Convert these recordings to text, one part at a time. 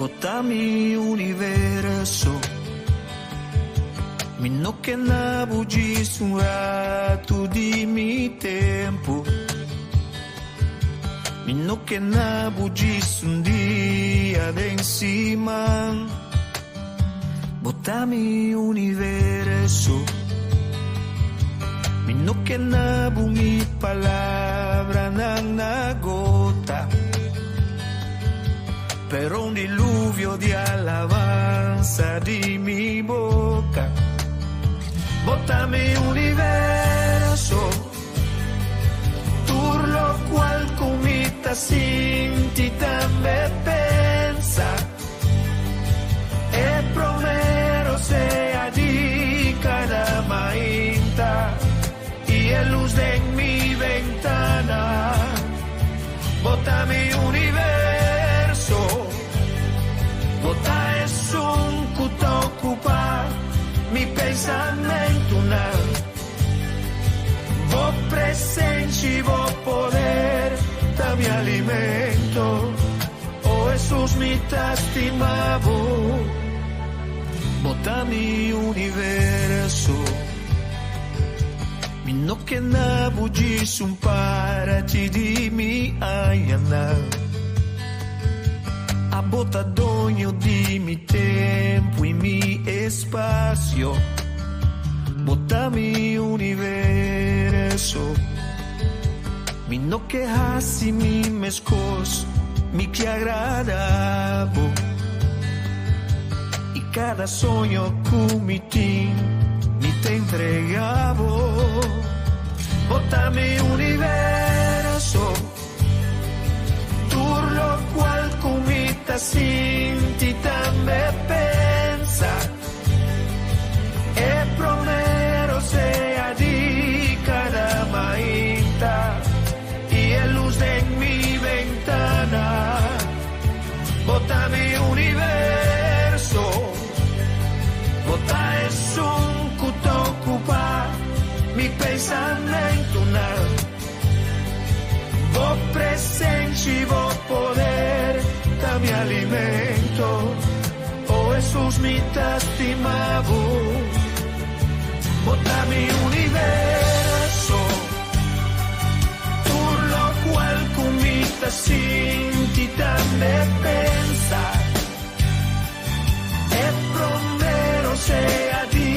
Bo ta mi universo. Mi no ke na bo djis un ratu di mi tempu. Mi no ke na bo djis un dia den siman. Bo ta mi universo. Mi no ke na bo mi palabranan na gota, pero un diluvio di alabansa di mi boka. Bo ta mi universo. Tur lokual ku mi ta sinti tambe pensa. E promé rosea di kada mainta i e lus den mi bentana. Bo ta mi universo. Bo ta esun ku ta okupá mi pensamentunan. Bo presensia i bo poder ta mi alimento. O Hesus, mi ta stima bo. Bo ta mi universo. Mi no ke na bo djis un parti di mi añanan. Abo ta doño di mi tempu i mi espasio. Bo ta mi universo. Mi no ke hasi mi meskos, mi ke agrada bo. I kada soño ku mi tin, mi ta entrega bo. Bo ta mi universo. Tur lokual ku mi ta sinti tambe pensa. E promé rosea di kada mainta i e lus den mi bentana. Bo ta mi universo. Bo ta esun ku ta okupá mi pensamentunan. Bo presensia i bo poder ta mi alimento. O Hesus, mi ta stima bo. Bo ta mi universo. Tur lokual ku mi ta sinti tambe pensa. E promé rosea di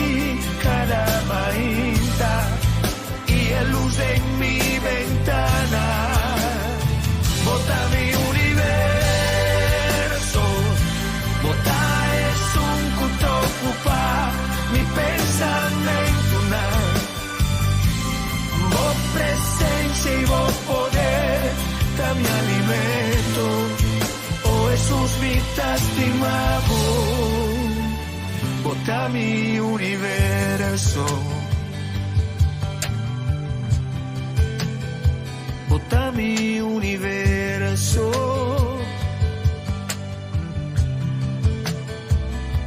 kada mainta i e lus den mi bentana. Bo ta mi universo, bo ta esun ku ta okupá mi pensamentunan. Bo presensia i bo poder ta mi alimento. O Hesus, mi ta stima bo. Bo ta mi universo. Bo ta mi universo.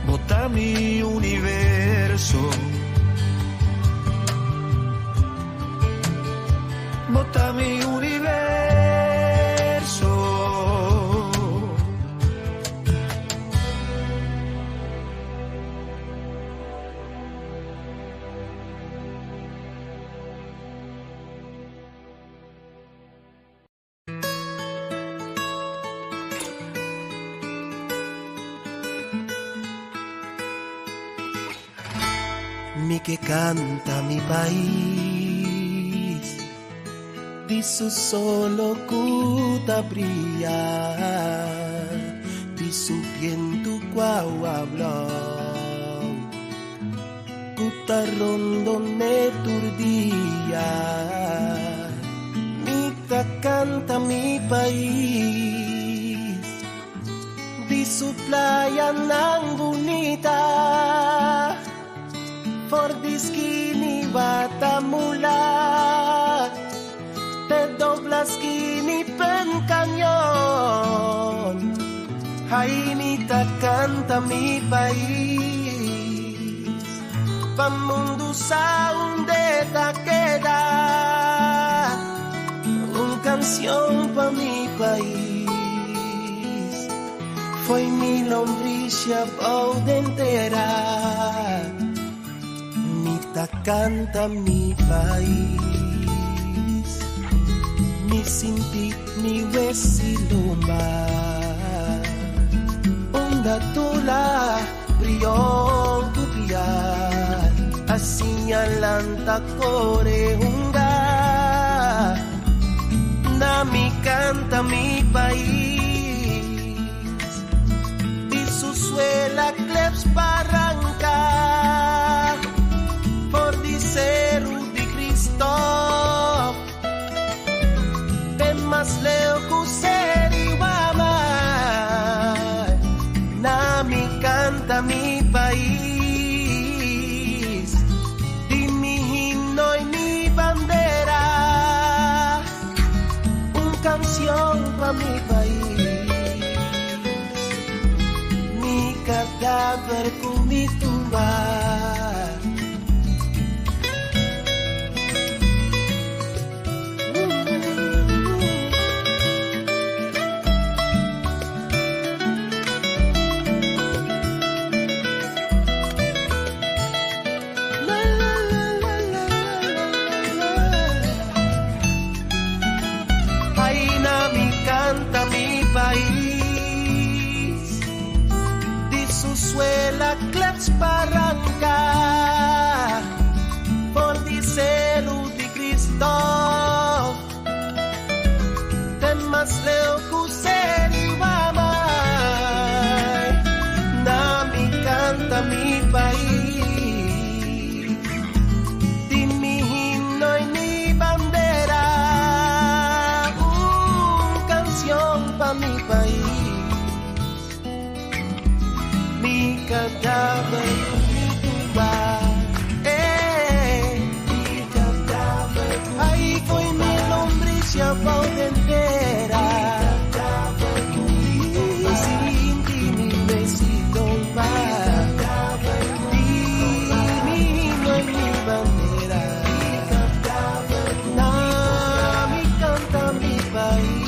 Bo ta mi universo. Bo ta mi universo. Mi ke kanta mi pais di su solo ku ta bria, di su bientu ku awa blou ku ta rondon'é tur dia. Mi ta kanta mi pais di su playanan bunita, for di skini Watamula te dobla skini Pen Cañon. Ai mi ta kanta mi pais pa mundu sa unda e ta keda. Un kanshon pa mi pais. Foi mi lombricia entera. Mi ta canta mi país. Mi sinti mi wesilumba. Onda tula brion tupia. Así alanta core unga. Na mi canta mi país. Di su suela kleps barranca. Por di ceru di Cristo. Mas leo kuseri wama. Na mi canta mi país. Di mi himno y mi bandera. Un canción pa mi país. Mi cadáver con mi tumba. La la la la la la la. Ay, na mi canta mi país. Di su suela kleps barranca. Por di ceru di Cristo. Temas leo kuseri wamai. Na mi canta mi país. Di mi himno y mi bandera. Un canción pa mi país. Mi cadáver, mi tumba. Mi cadáver. Ahí fue mi lombricia entera. Sin ti mi besito va. Di mi himno y mi bandera. Na mi canta mi país.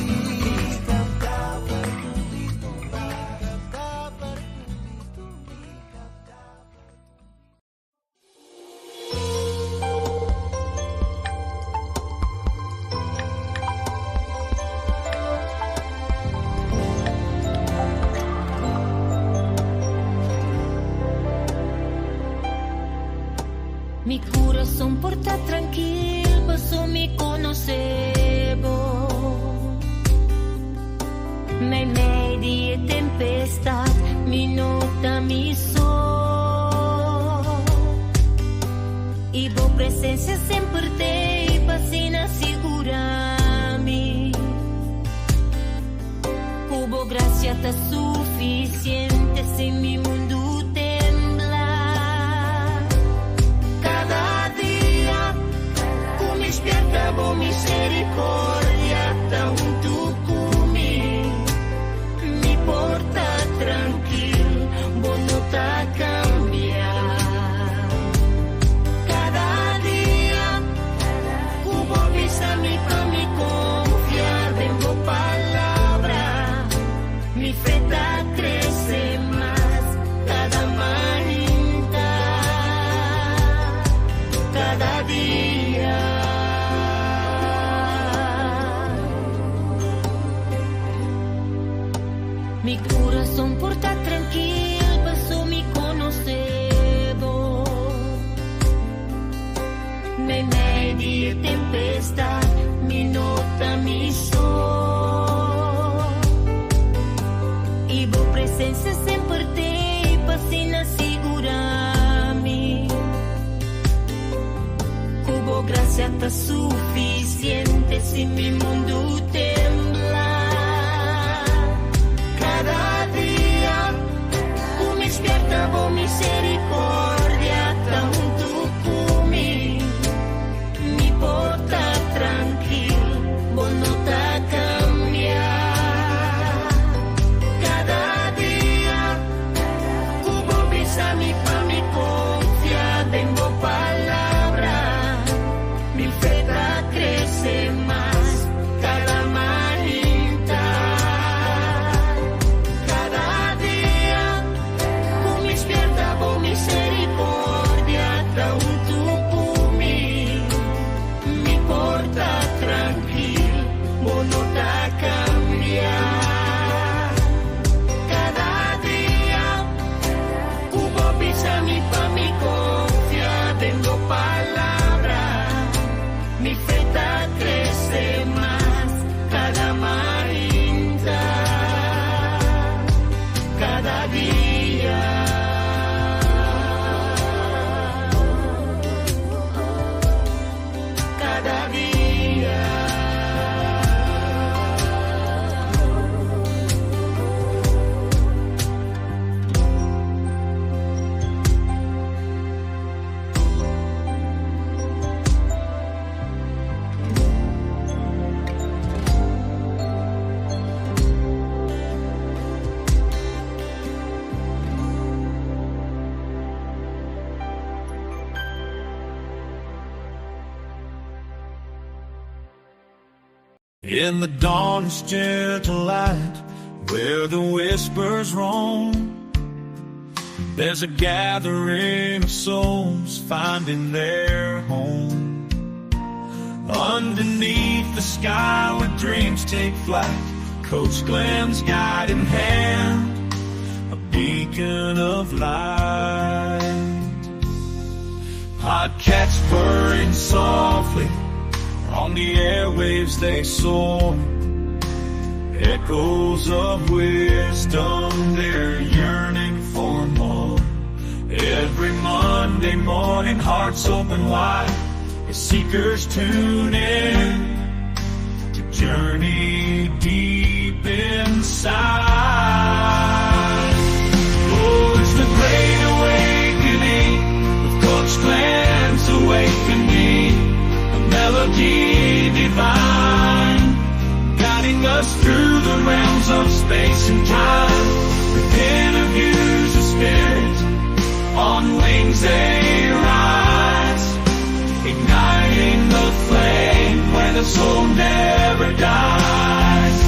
Mi corazón porta tranquilo, paso mi conocebo. Me medio tempestad, mi nota mi sol. Y bo presencia sempre te pasina segura-me. Cubo gracia ta suficiente si mi mundo tembla. Cada dia, ku mi despierta, bo misericordia, ta hunto cu mi. Mi porta trankil, bo no ta cambia. Cada dia, ku bo bisa mi pa mi confia den bo palabra. Mi fe ta crece mas cada mainta, cada dia. Mi corazón porta trankil, paso mi conocebo. Me medio tempestad, mi nota mi sol. Y bo presencia sempre te pasina segura-me. Cubo gracia ta suficiente si mi mundo tembla. Cada dia, ku mi despierta, bo misericordia, ta hunto cu mi. Mi porta trankil, bo no ta cambia. Cada dia, ku bo bisa mi pa mi confia den bo palabra. Mi fe ta crece mas cada mainta. Kada dia. Kada dia. In the dawn's gentle light, where the whispers roam, there's a gathering of souls finding their home. Underneath the sky where dreams take flight, Coach Glenn's guiding hand, a beacon of light. Podcasts purring softly, on the airwaves they soar. Echoes of wisdom, they're yearning for more. Every Monday morning, hearts open wide as seekers tune in to journey deep inside. Oh, it's the great awakening with Coach Glenn's awakening, a melody divine, guiding us through the realms of space and time. With interviews of spirit, on wings they rise, igniting the flame where the soul never dies.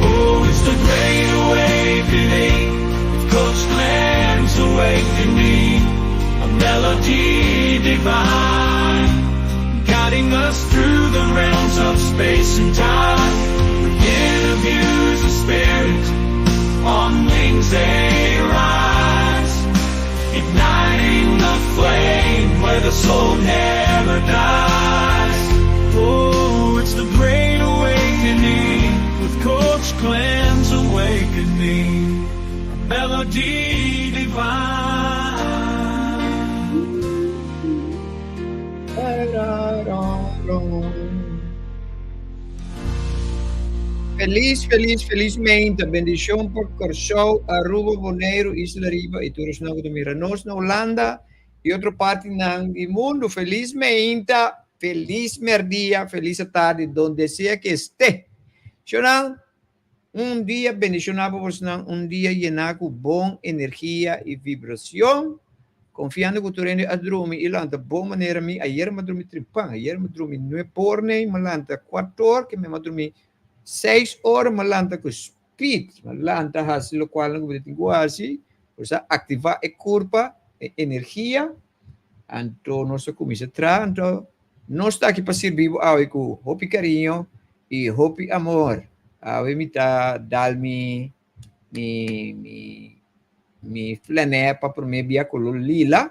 Oh, it's the great awakening with Coach Glenn's awakening, a melody divine, guiding us through the realms of space and time. With interviews of spirit, on wings they rise, igniting the flame where the soul never dies. Oh, it's the great awakening with Coach Glenn's awakening, a melody divine. Felis, felis, felismente. Bendishon pa Kòrsou, Aruba, Boneiru, Isla Riba i tur esnan ku ta mira nos na Hulanda i otro partinan di mundu. Felis meinta, felis mèrdia, felis atardi, donde sea ke esté. Shonnan, un dia bendishoná pa bosnan, un dia yená ku bon energia i vibracion. Konfiando ku tur hende a drumi i lanta bon manera mi. Ayer mi a drumi trempan, ayer mi a drumi nueb or nei, mi a lanta kuater or, ke mi a drumi seis ora, mi a lanta ku speed, mi a lanta hasi lokualnan ku mi ta tin ku hasi, por sa aktivá e kurpa, e energia, anto nos a kuminsá traha, anto nos ta aki pa sirbi bo awe ku hopi kariño i hopi amor. Awe mi ta dal mi mi mi mi flanè pa promé bia koló lila,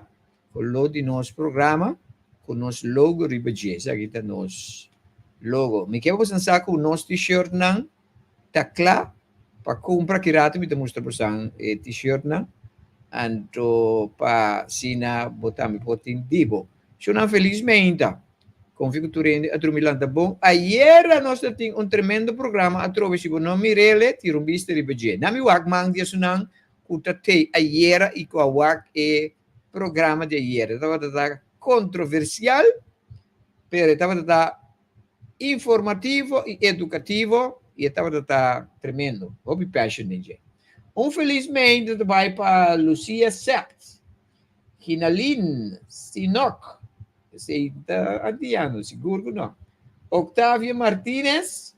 koló di nos programa, ku nos logo riba dje. Esaki ta nos logo. Mi ke bosan sa ku nos t-shirtnan ta kla pa kumpra. Ki rato mi ta mustra bosan e t-shirtnan, anto pa asina bo tambe por tin di bo. Shownan felismente. Konfia ku tur hende a drumi lanta bon. Ayera nos ta tin un tremendo programa atrobe si bo no mirele tira un bista riba dje. Na mi wak man di esunnan ku ta tei ayera i ku a wak e programa di ayera. E tabata ta kontroversial pero e tabata ta informativo i edukativo i e tabata ta tremendo. Hopi passion den dje. Un felis meinta ta bai pa Lucia Sept, Ginalyn Sinok, Esei ta antiano, sigur ku no. Octavio Martinez,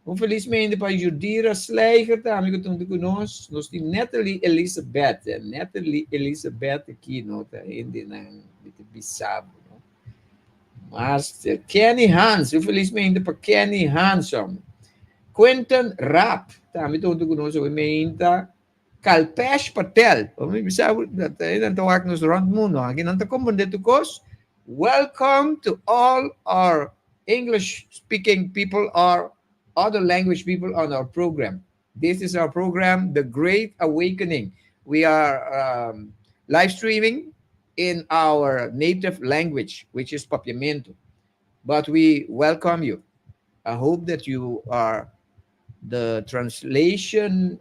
un felis mente pa Judira Slijger tambe ku ta huntu ku nos. Nos tin Natalie Elizabeth, Natalie Elizabeth aki no ta hendenan mi ta bisa bo no. Master Kenny Hans, un felis mente pa Kenny Hanson. Quentin Rapp tambe ta huntu ku nos awe meinta. Kalpesh Patel, mi bisa bo, nan ta wak nos rond mundo, aki nan ta comprende tur kos. Welcome to all our English speaking people or other language people on our program. This is our program, The Great Awakening. We are live streaming in our native language, which is Papiamento. But we welcome you. I hope that you are the translation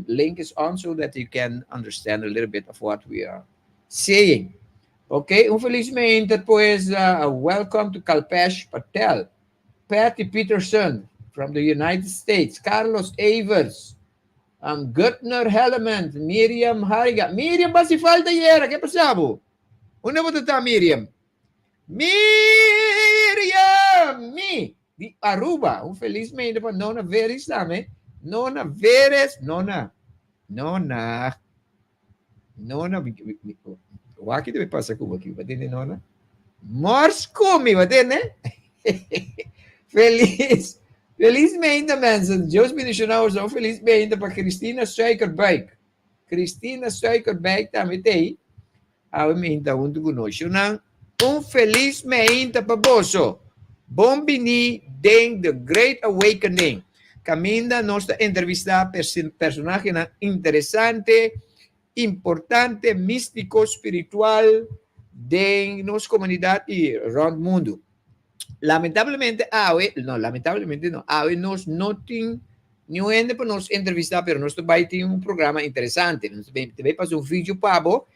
link is on so that you can understand a little bit of what we are saying. Okay, un felismente pues welcome to Kalpesh Patel, Patty Peterson from the United States, Carlos Evers, Gutner Hellement, Miriam Hariga. Miriam, basi falta yera, ke pasabo? Unda bo ta Miriam? Miriam, mi di Aruba. Un felismente pa Nona Veres tambe. Nona Veres, Nona. Nona. Nona, wak debe pasa ku aki, bo tende Nona? Mors kumi, bo tende? Felis, felismente mensen. Dios bendiciona boso. Felismente pa Cristina Suikerbuik. Cristina Suikerbuik tambe tei. Awe meinta huntu ku nos. Shownan, un felis meinta pa boso. Bon bini den The Great Awakening. Kaminda nos ta entrevistá personahenan interesante, importante, místiko, spiritual den nos komunidat i rònt mundu. Lamentablemente awe, no, lamentablemente no, awe nos no tin niun hende pa nos entrevistá, pero nos ta bai tin un programa interesante. Nos ta bai pasa un video pa bo.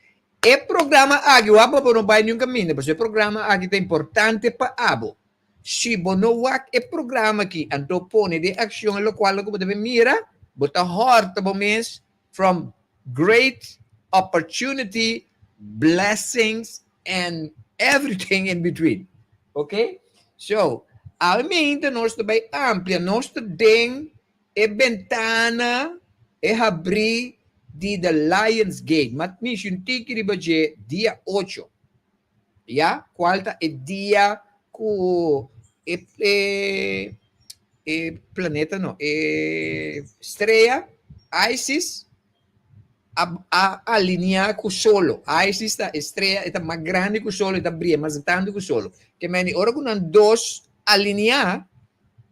E programa aki, wak pa bo no bai niun kaminda, pasobra e programa aki ta importante pa abo. Si bo no wak e programa aki, anto pone den akshon e lokual ku bo ta bai mira, bo ta hòrta bo mes from great opportunity, blessings and everything in between. Ok? So, awe meinta nos ta bai amplia, nos ta den e bentana e habrí di the Lions Gate. Ma mishi un tiki riba dje dia ocho. Ya, cual ta e dia cu e e e planeta no, e strea Isis a a alinea cu solo. Isis ta e strea, e ta mas grandi cu solo, e ta bria mas tanto cu solo. Ke meni ora cu nan dos alinea,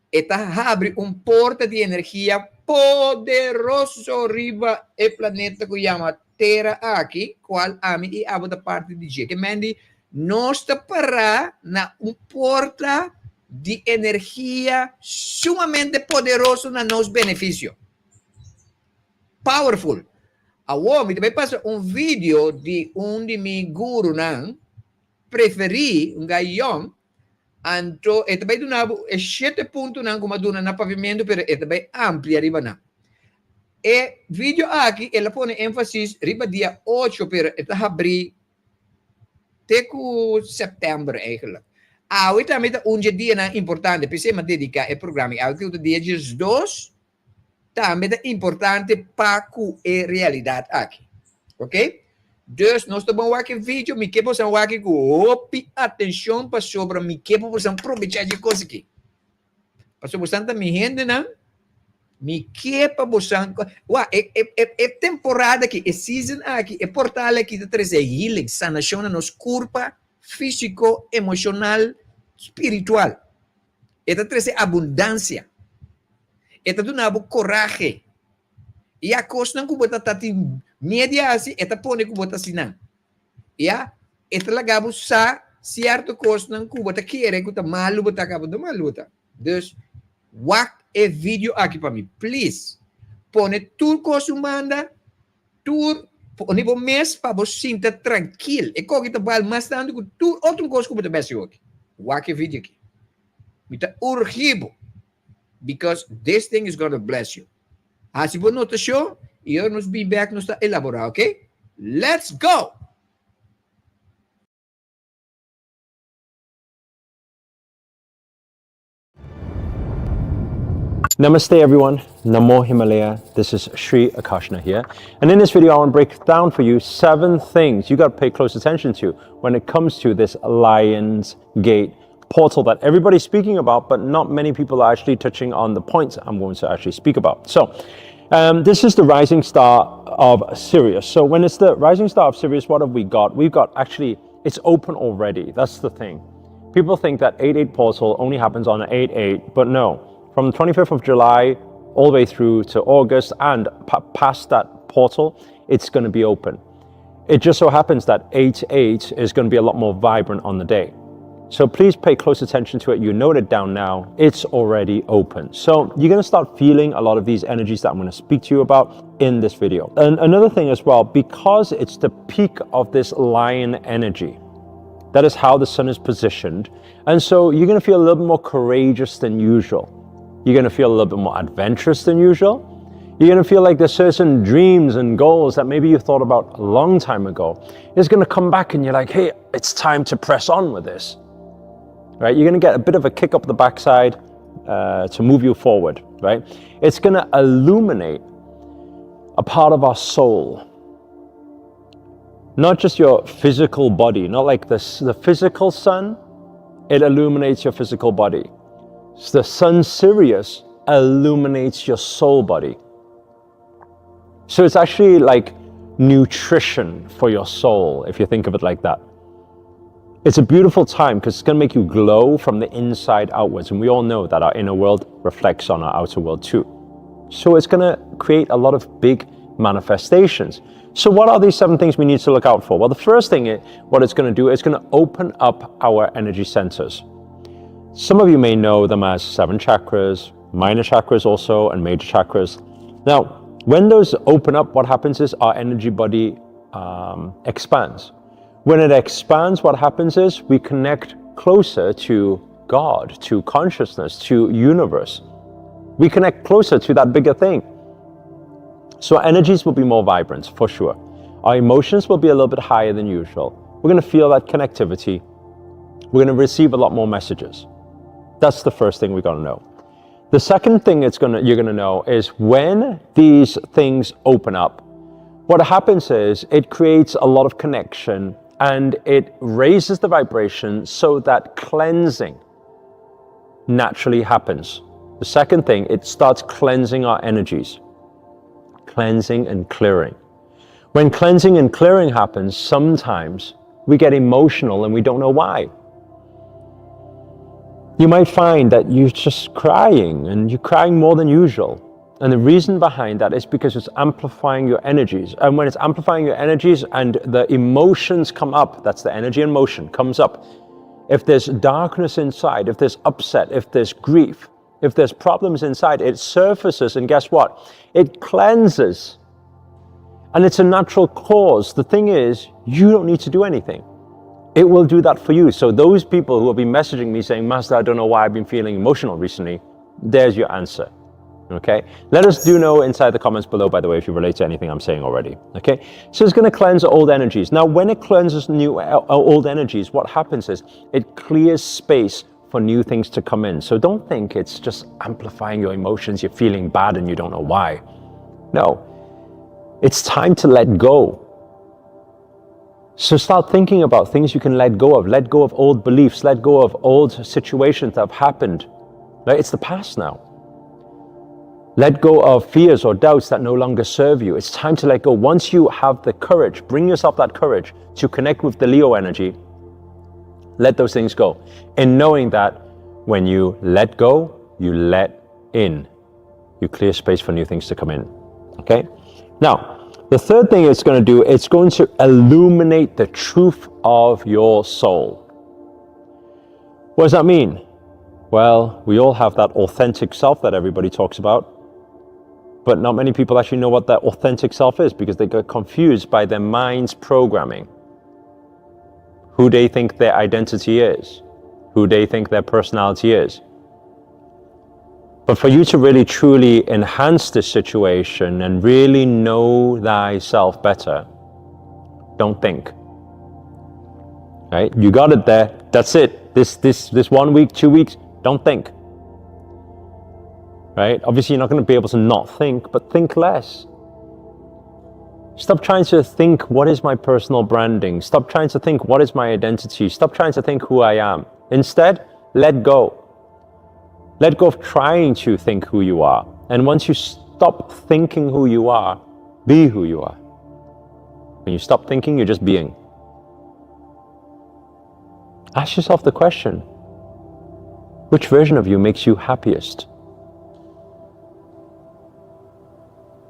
e ta habri un porta di energia poderoso riba e planeta cu yama Tera aki, cual ami y abo ta parti di dje. Ke men di nos ta pará na un porta di energia sumamente poderoso na nos beneficio. Powerful. Awor mi ta bai pasa un video di un di mi gurunan preferí, un guy yong, anto e ta bai duna bo e shete puntonan ku mi a duna na papiamentu, pero e ta bai amplia riba nan. E video aki el a pone énfasis riba dia ocho, pero e ta habrí te ku sèptèmber eigenlijk. Awe tambe ta un dje dianan importante, p'esei mi a dediká e programa. Awe ku ta dia diesdos, tambe ta importante pa ku e realidat aki. Ok? Dus nos ta bon wak e video, mi ke bosan wak ku hopi atenshon pasobra mi ke pa bosan probechá dje kos aki. Pasobra bosan ta mi hendenan, mi ke pa bosan, wak, e, e, e, e temporada aki, e season aki, e portal aki ta trese healing, sanashon na nos kurpa, físiko, emoshonal, spiritual. E ta trese abundansia. E ta duna bo korahe. Ya kosnan ku bo ta ta tin miedu di hasi, e ta pone ku bo ta hasi nan. Ya, e ta laga bo sa sierto kosnan ku bo ta kere ku ta malu bo ta kaba no malu bo ta. Dus, wak e video aki pa mi, please. Pone tur kos un banda, tur, pone bo mes pa bo sinta trankil. E koki ta bal mas tantu ku tur otro kos ku bo ta besi hoki. Wak e video aki. Mi ta urgi bo. Because this thing is gonna bless you. Hasi bo notashon i ora nos bin bek nos ta elaborá, ok? Let's go! Namaste everyone, Namo Himalaya, this is Sri Akashna here. And in this video I want to break down for you 7 things you got to pay close attention to when it comes to this Lion's Gate portal that everybody's speaking about, but not many people are actually touching on the points I'm going to actually speak about. So this is the rising star of Sirius. So when it's the rising star of Sirius, what have we got? We've got actually, it's open already. That's the thing. People think that 8-8 portal only happens on 8-8, but no. From the 25th of July all the way through to August and past that portal, it's going to be open. It just so happens that 8-8 is going to be a lot more vibrant on the day. So please pay close attention to it. You note it down now. It's already open. So you're going to start feeling a lot of these energies that I'm going to speak to you about in this video. And another thing as well, because it's the peak of this lion energy, that is how the sun is positioned. And so you're going to feel a little bit more courageous than usual. You're going to feel a little bit more adventurous than usual. You're going to feel like there's certain dreams and goals that maybe you thought about a long time ago. It's going to come back and you're like, hey, it's time to press on with this. Right? You're going to get a bit of a kick up the backside to move you forward, right? It's going to illuminate a part of our soul. Not just your physical body, not like the physical sun, it illuminates your physical body. So the sun Sirius illuminates your soul body. So it's actually like nutrition for your soul, if you think of it like that. It's a beautiful time because it's going to make you glow from the inside outwards. And we all know that our inner world reflects on our outer world too. So it's going to create a lot of big manifestations. So what are these 7 things we need to look out for? Well, the first thing, what it's going to do is going to open up our energy centers. Some of you may know them as 7 chakras, minor chakras also, and major chakras. Now, when those open up, what happens is our energy body expands. When it expands, what happens is we connect closer to God, to consciousness, to universe. We connect closer to that bigger thing. So our energies will be more vibrant, for sure. Our emotions will be a little bit higher than usual. We're going to feel that connectivity. We're going to receive a lot more messages. That's the first thing we got to know. The second thing you're going to know is when these things open up, what happens is it creates a lot of connection and it raises the vibration so that cleansing naturally happens. The second thing, it starts cleansing our energies. Cleansing and clearing. When cleansing and clearing happens, sometimes we get emotional and we don't know why. You might find that you're just crying and you're crying more than usual. And the reason behind that is because it's amplifying your energies. And when it's amplifying your energies and the emotions come up, that's the energy and motion comes up. If there's darkness inside, if there's upset, if there's grief, if there's problems inside, it surfaces, and guess what? It cleanses. And it's a natural cause. The thing is, you don't need to do anything. It will do that for you. So those people who have been messaging me saying, Master, I don't know why I've been feeling emotional recently, there's your answer. Okay? Let us do know inside the comments below, by the way, if you relate to anything I'm saying already. Okay? So it's going to cleanse old energies. Now, when it cleanses old energies, what happens is it clears space for new things to come in. So don't think it's just amplifying your emotions, you're feeling bad and you don't know why. No, it's time to let go. So start thinking about things you can let go of. Let go of old beliefs, let go of old situations that have happened. Right? It's the past now. Let go of fears or doubts that no longer serve you. It's time to let go. Once you have the courage, bring yourself that courage to connect with the Leo energy, let those things go. And knowing that when you let go, you let in. You clear space for new things to come in. Okay? Now, the third thing it's going to do, it's going to illuminate the truth of your soul. What does that mean? Well, we all have that authentic self that everybody talks about, but not many people actually know what that authentic self is because they get confused by their mind's programming. Who they think their identity is, who they think their personality is. But for you to really truly enhance this situation and really know thyself better, don't think. Right? You got it there. That's it. This 1 week, 2 weeks, don't think. Right? Obviously, you're not going to be able to not think, but think less. Stop trying to think, what is my personal branding? Stop trying to think, what is my identity? Stop trying to think who I am. Instead, let go. Let go of trying to think who you are. And once you stop thinking who you are, be who you are. When you stop thinking, you're just being. Ask yourself the question, which version of you makes you happiest?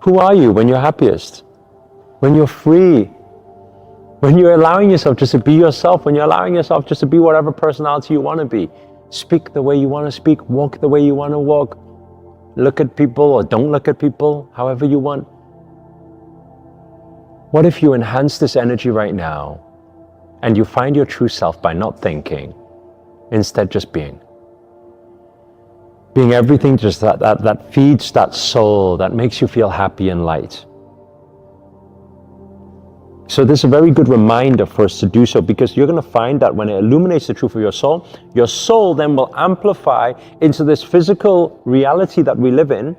Who are you when you're happiest? When you're free? When you're allowing yourself just to be yourself, when you're allowing yourself just to be whatever personality you want to be. Speak the way you want to speak, walk the way you want to walk, look at people or don't look at people, however you want. What if you enhance this energy right now and you find your true self by not thinking, instead just being? Being everything just that, that, that feeds that soul, that makes you feel happy and light. So this is a very good reminder for us to do so because you're going to find that when it illuminates the truth of your soul then will amplify into this physical reality that we live in.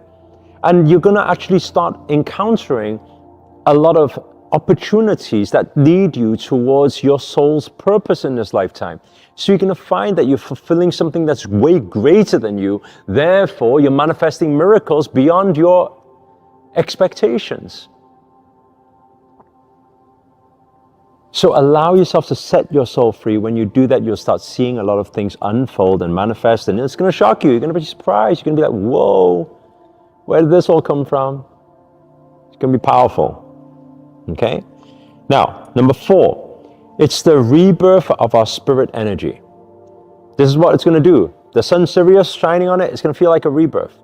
And you're going to actually start encountering a lot of opportunities that lead you towards your soul's purpose in this lifetime. So you're going to find that you're fulfilling something that's way greater than you. Therefore, you're manifesting miracles beyond your expectations. So allow yourself to set your soul free. When you do that, you'll start seeing a lot of things unfold and manifest, and it's going to shock you. You're going to be surprised. You're going to be like, whoa, where did this all come from? It's going to be powerful. Okay? Now, number 4, it's the rebirth of our spirit energy. This is what it's going to do. The sun Sirius shining on it, it's going to feel like a rebirth.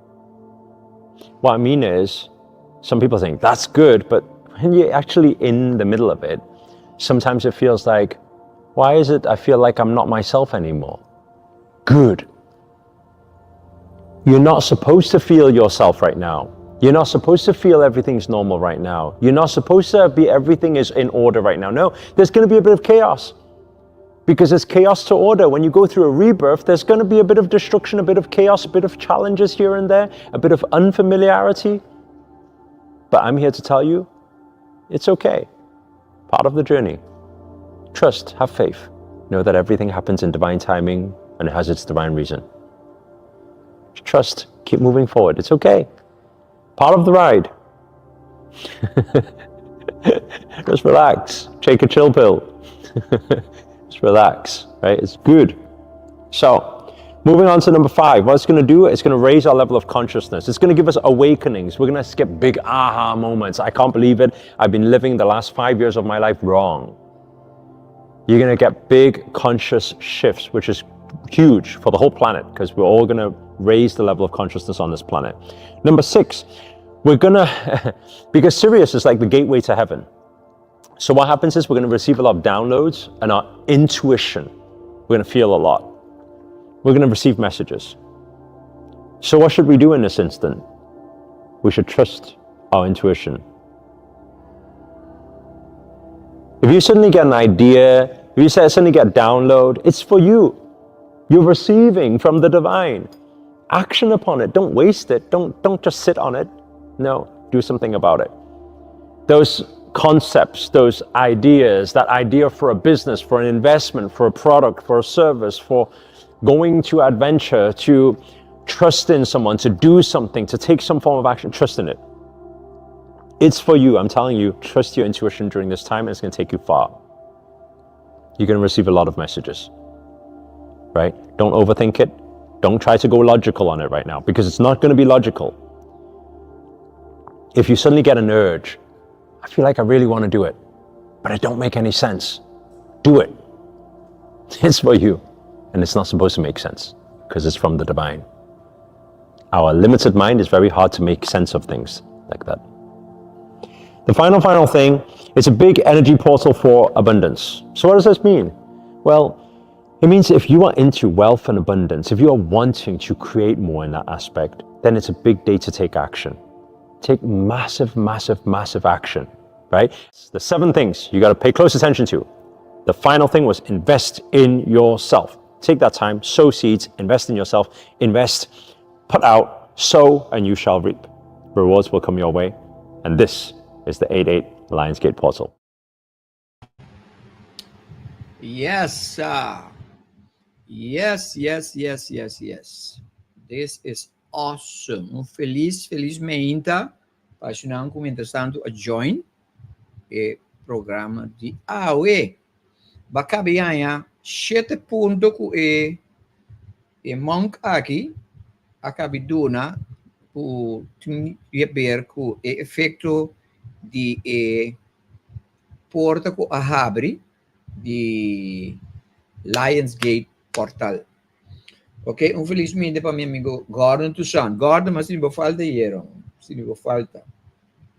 What I mean is, some people think that's good, but when you're actually in the middle of it, sometimes it feels like, why is it I feel like I'm not myself anymore? Good. You're not supposed to feel yourself right now. You're not supposed to feel everything's normal right now. You're not supposed to be everything is in order right now. No, there's going to be a bit of chaos because there's chaos to order. When you go through a rebirth, there's going to be a bit of destruction, a bit of chaos, a bit of challenges here and there, a bit of unfamiliarity. But I'm here to tell you, it's okay. Part of the journey. Trust, have faith. Know that everything happens in divine timing and it has its divine reason. Trust, keep moving forward. It's okay. Part of the ride. Just relax. Take a chill pill. Just relax, right? It's good. So, moving on to number 5. What it's going to do, it's going to raise our level of consciousness. It's going to give us awakenings. We're going to skip big aha moments. I can't believe it. I've been living the last 5 years of my life wrong. You're going to get big conscious shifts, which is huge for the whole planet because we're all going to raise the level of consciousness on this planet. Number 6, because Sirius is like the gateway to heaven. So what happens is we're going to receive a lot of downloads and our intuition. We're going to feel a lot. We're going to receive messages. So what should we do in this instant? We should trust our intuition. If you suddenly get an idea, if you suddenly get a download, it's for you. You're receiving from the divine. Action upon it. Don't waste it. Don't just sit on it. No, do something about it. Those concepts, those ideas, that idea for a business, for an investment, for a product, for a service, for going to adventure, to trust in someone, to do something, to take some form of action, trust in it. It's for you. I'm telling you, trust your intuition during this time and it's going to take you far. You're going to receive a lot of messages, right? Don't overthink it. Don't try to go logical on it right now because it's not going to be logical. If you suddenly get an urge, I feel like I really want to do it, but it don't make any sense. Do it. It's for you. And it's not supposed to make sense because it's from the divine. Our limited mind is very hard to make sense of things like that. The final thing is a big energy portal for abundance. So what does this mean? Well, it means if you are into wealth and abundance, if you are wanting to create more in that aspect, then it's a big day to take action. Take massive, massive, massive action, right? The 7 things you got to pay close attention to. The final thing was invest in yourself. Take that time, sow seeds, invest in yourself, invest, put out, sow, and you shall reap. Rewards will come your way. And this is the 8/8 Lionsgate Portal. Yes, yes, yes, yes, yes, yes. This is awesome. Un felis, felis mainta. Pa esnan ku mientrastantu a join e programa di awe. Bo a kaba di haña 7 punto ku e monk aki a kaba di duna. ku tin di haber ku e efekto di e porta ku a habri di Lions Gate Portal. Ok, un felis minde pa mi amigo Gordon Toussaint. Gordon, mas sin bo falta yero, sin bo falta.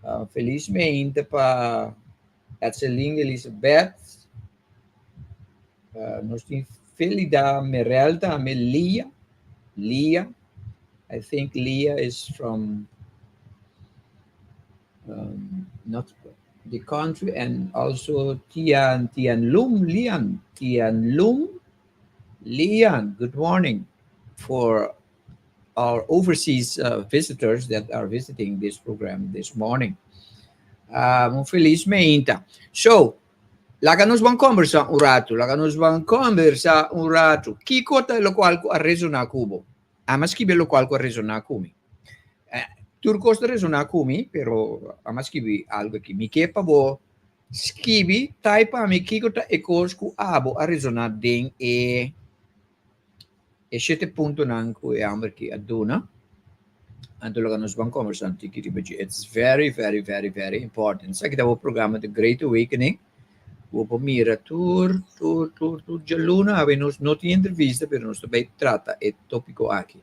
Uh, felis mente pa Etseline Elizabeth. Uh, nos tin Felida Merel tambe, Lia. Lia. I think Lia is from not the country and also Tian Tian Lum Lian Tian Lum Lian. Good morning for our overseas visitors that are visiting this program this morning. Un felis meinta. So, laga nos ban kombersá un ratu, laga nos ban kombersá un ratu. Kiko ta lokual ku a resoná ku bo? Ami a skibi lokual ku a resoná ku mi. Eh, tur kos ta resoná ku mi, pero ami a skibi algu aki. Mi ke pa bo skibi, type pa mi kiko ta e kos ku abo a resoná den e e shete puntonan ku e hòmber aki a duna. Anto loke nos ban kombersá un tiki riba dje. It's very, very, very, very important. Esaki ta bo programa The Great Awakening. Bo por mira tur, tur, tur, tur djaluna. Awe nos no tin entrevista, pero nos ta bai trata e tópiko aki.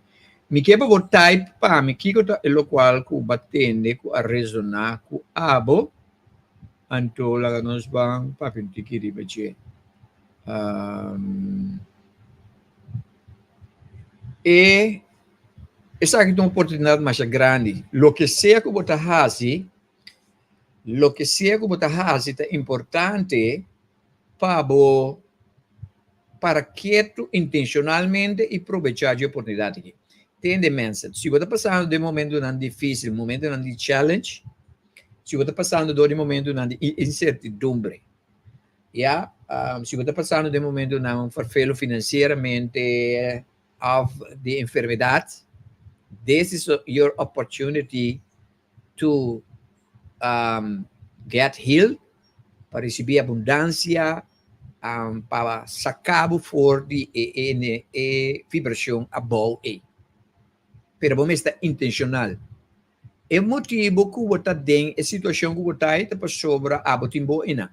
Mi ke pa bo type pa mi kiko ta e lokual ku bo a tende ku a resoná ku abo. Anto laga nos ban papia un tiki riba dje. Um, e esaki ta un oportunidat masha grandi. Loke sea ku bo ta hasi, Loke sea ku bo ta hasi ta importante pa bo para ketu intenshonalmente i probechá dje oportunidat aki. Tende mensen, si bo ta pasando den momentunan difísil, momentunan di challenge, si bo ta pasando dor di momentunan di insertidumbre, ya, si bo ta pasando den momentunan ferfelu finansieramente òf di enfermedat, this is your opportunity to um, get healed, pa recibí abundancia, um, pa saca bo for di e, e, e vibracion abou ei. Pero bo mester intencional. E motibo ku bo ta den e situacion ku bo ta ei ta pasobra abo tin bo einan.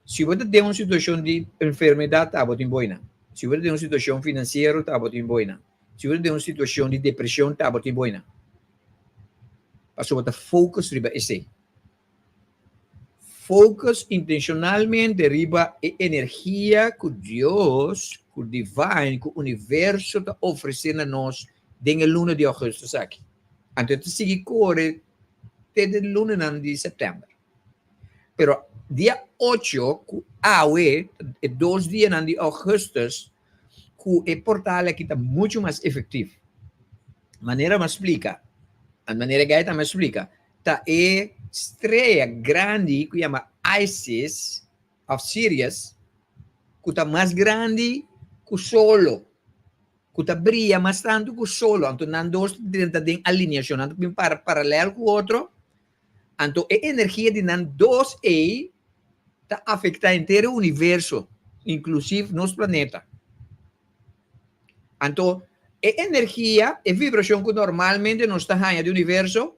Si bo ta den un situacion di enfermedad, abo tin bo einan. Si bo ta den un situacion financiero, abo tin bo einan. Si bo ta den un situacion di depresion, abo tin bo einan. Pasobra bo ta focus riba esei. Focus intencionalmente riba e energia cu Dios, cu Divine, cu universo ta ofrece na nos den e luna di augustus aki. Anto e ta sigui core te den lunanan di september. Pero dia ocho cu awe, e dos dianan di augustus, cu e portal aki ta mucho mas efectivo. Manera mi a splica, manera Gaeta mi a splica, ta e strea grandi cu yama Isis of Sirius, cu ta mas grandi cu solo, cu ta bria mas tanto cu solo, anto nan dos ta den alineacion, nan ta bin para paralel cu otro, Anto e energia di nan dos ei ta afektá henter e universo, inklusiv nos planeta. Anto e energia, e vibrashon ku normalmente nos ta haña di universo,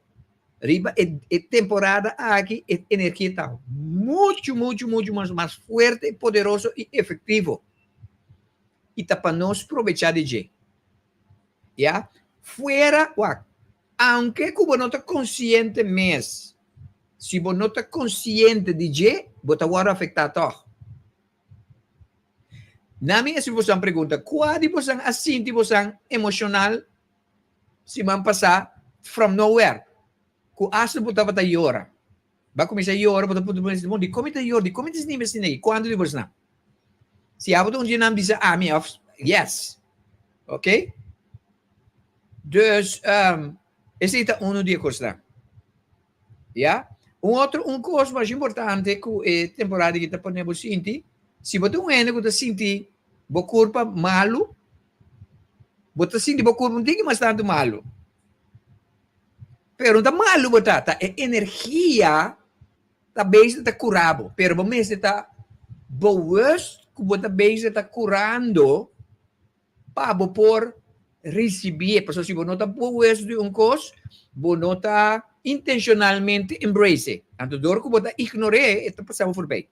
riba e e temporada aki e energia ta muchu, muchu, muchu mas mas fuerte, poderoso i efektivo. I ta pa nos probechá di dje. Ya, fuera, wak, Aunke ku bo no ta konsiente mes, si bo no ta konsiente di dje, bo ta wòrdu afektá tòg. Na mi hasi bosan pregunta, kua di bosan a sinti bosan emoshonal siman pasá from nowhere, ku asta bo tabata yora? Bo a kuminsá yora, bo ta puntra bo mes, Dikon mi ta yora? Dikon mi ta sinti mi asina aki? Kuantu di bosnan? Si abo ta un di nan bisa ami òf yes. Oke? Dus, um, esei ta uno di e kosnan. Ya? Un otro, un kos mas importante ku e temporada aki ta pone bo sinti, si bo ta un hende ku ta sinti bo kurpa malu, bo ta sinti bo kurpa un tiki mas tantu malu. Pero no ta malu bo ta, ta e energia ta bezig ta kura bo, pero bo mester ta bewust ku bo ta bezig ta kurando pa bo por. risibié. Pasobra si bo no ta bewust di un kos, bo no ta intenshonalmente embrace e. Anto dor ku bo ta ignor'é, e ta pasa bo forbei.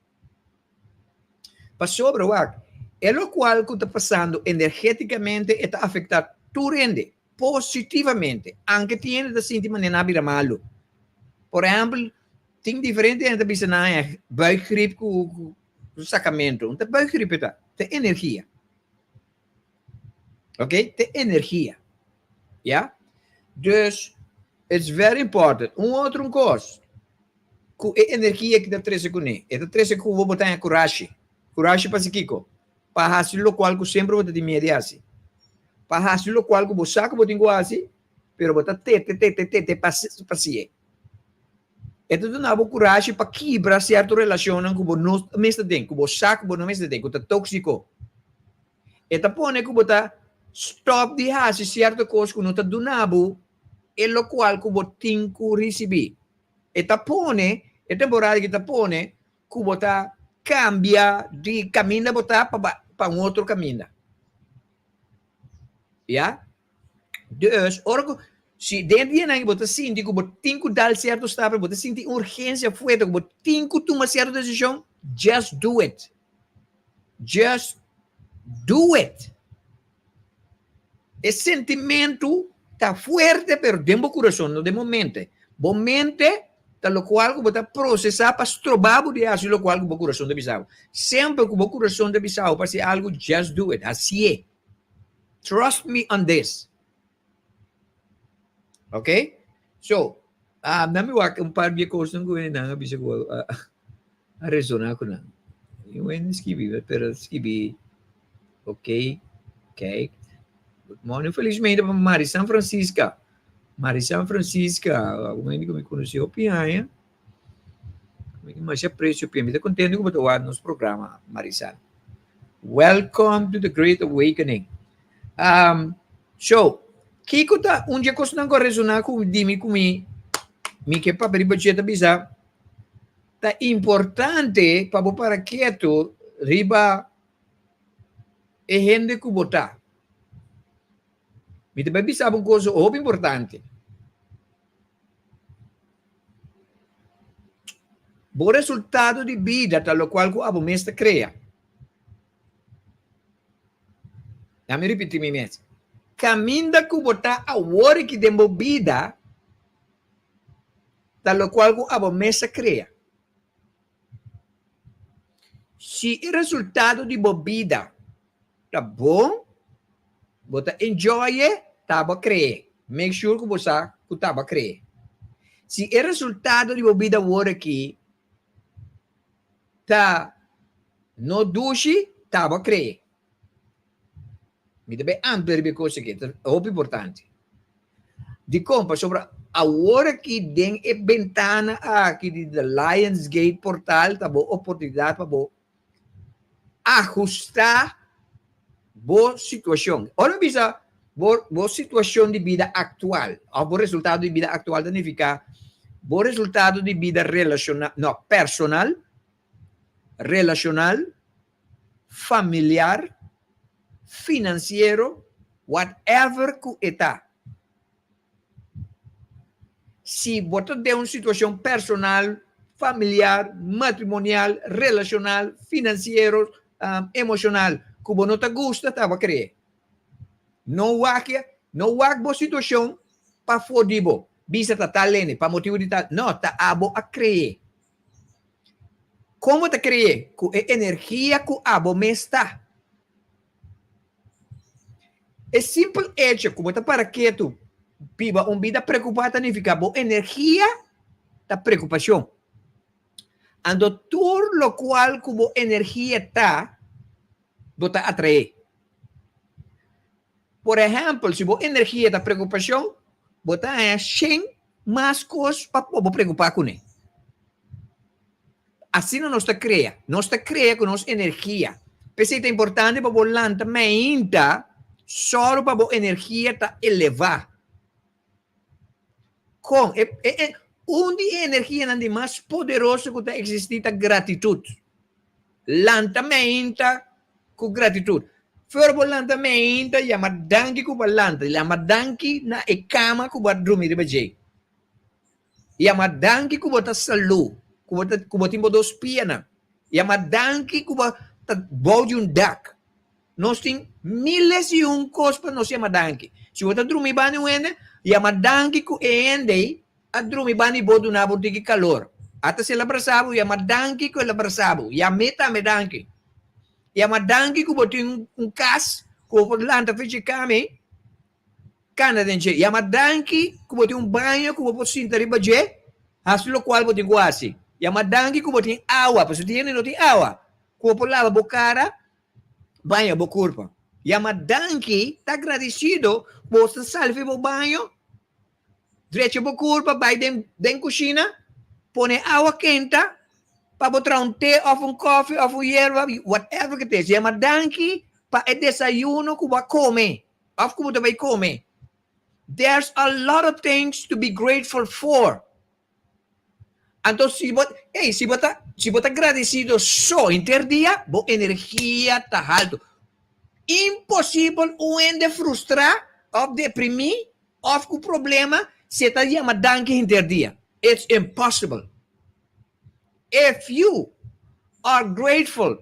Pasobra wak, e lokual ku ta pasando energétikamente e ta afektá tur hende positivamente, anke tin hende ta sinti manera nan a bira malu. Por ehèmpel, tin diferente hende ta bisa nan haña buikgriep ku sakamentu. No ta buikgriep e ta, ta energia. Ok, ta energia. Ya? Dus, it's very important. Un otro un kos, ku e energia ki ta trese kuné, e ta trese ku bo bo ta haña kurashi. Kurashi pa hasi kiko? Pa hasi lokual ku semper bo ta tin miedu di hasi. Pa hasi lokual ku bo sa ku bo tin ku hasi, pero bo ta tete, tete, tete pa hasié. E ta duna bo kurashi pa kibra sierto relashonnan ku bo no mester den, ku bo sa ku bo no mester den, ku ta tóksiko. E ta pone ku bo ta stòp di hasi sierto kos ku no ta duna bo e lokual ku bo tin ku risibí. E ta pone, e temporada aki ta pone ku bo ta kambia di kaminda bo ta pa pa un otro kaminda. Ya? Dus, ora ku si den dianan bo ta sinti ku bo tin ku dal sierto stap, bo ta sinti urgensia fuerte ku bo tin ku tuma sierto desishon, just do it. Just do it. E sentimentu ta fuerte pero den bo kurason, no den bo mente. Bo mente ta lokual ku bo ta prosesá pa stroba bo di hasi lokual ku bo kurason ta bisa bo. Semper ku bo kurason ta bisa bo pa hasi algu, just do it, hasié. Trust me on this. Ok? So, uh, na mi wak un par di kosnan ku nan a bisa ku a, a resoná ku nan. Wen skibi, pero skibi, ok, kijk. Good morning, felizmente pa Mari San Francisca. Mari San Francisca, un hende ku mi konosí hopi aña. Mi tin masha aprecio p'e. Mi ta contento cu bo ta wak nos programa, Marisal. Welcome to the Great Awakening. Um, so, kiko ta un dje kosnan ku a resoná ku di mi ku mi, mi ke papia riba dje ta bisa, ta importante pa bo para ketu riba e hende ku bo ta. Mi ta bai bisa bo un kos hopi importante. Bo resultado di bida ta lokual ku abo mes ta krea. Lami ripití mi mes. Kaminda ku bo ta awor aki den bo bida ta lokual ku abo mes ta krea. Si e resultado di bo bida ta bon, bo ta enjoy e, ta bo a kree. Make sure ku bo sa ku ta bo a kree. Si e resultado di bo bida awor aki ta no dushi, ta bo a kree. Mi ta bay amplia riba e kos aki, ta hopi importante. Dikon? Pasobra awor aki den e bentana aki di The Lions Gate Portal ta bo oportunidat pa bo Ahustá bo situashon. Ora mi bisa bo bo situashon di bida aktual òf bo resultado di bida aktual ta nifiká bo resultado di bida relashonal, no, personal, relashonal, familiar, finansiero, whatever ku e ta. Si bo ta den un situashon personal, familiar, matrimonial, relashonal, finansiero, emoshonal ku bo no ta gusta, ta bo kree. No wak ya, no wak bo situashon pafó di bo. Bisa ta tal hende, pa motibu di tal. No, ta abo a kree. Kon bo ta kree? Ku e energia ku abo mes ta. E simpel echo ku bo ta para ketu biba un bida preokupá ta nifiká bo energia ta preokupashon. Anto tur lokual ku bo energia ta, bo ta atraé. Por ehèmpel, si bo energia ta preokupashon, bo ta haña shen mas kos pa bo preokupá kuné. Asina nos ta krea. Nos ta krea ku nos energia. P'esei ta importante pa bo lanta mainta sòru pa bo energia ta elevá. Kon? E, e, e, un di e energianan di mas poderoso ku ta eksistí ta gratitut. Lanta mainta ku gratitut. Voor bo lanta meinta, yama danki ku bo a lanta. Yama danki na e kama ku bo a drumi riba dje. Yama danki ku bo ta salú, ku bo ta ku bo tin bo dos pianan. Yama danki ku bo ta bou di un dak. Nos tin miles i un kos pa nos yama danki. Si bo ta drumi banda di un hende, yama danki ku e hende ei a drumi banda di bo duna bo un tiki kalor. Ata si el a brasa bo, yama danki ku el a brasa bo. Yam'é tambe danki. Yama danki ku bo tin un kas ku bo por lanta fechi kama ei, kana den dje. Yama danki ku bo tin un baño ku bo por sinta riba dje, hasi lokual bo tin ku hasi. Yama danki ku bo tin awa, pasobra tin hende no tin awa, ku bo por laba bo kara, baña bo kurpa. Yama danki, ta agradesido ku bo ta sali for bo baño, Drecha bo kurpa bai den den kushina, pone awa kenta pa bo traha un te òf un kòfi òf un yerba, whatever ke te. Yama danki pa e desayuno ku bo a kome òf ku bo ta bai kome. There's a lot of things to be grateful for. Anto si bo, ey, si bo ta, si bo ta gradesido so henter dia, bo energia ta haltu. Imposibel un hende frustrá òf deprimí òf ku problema si e ta yama danki henter dia. It's impossible. If you are grateful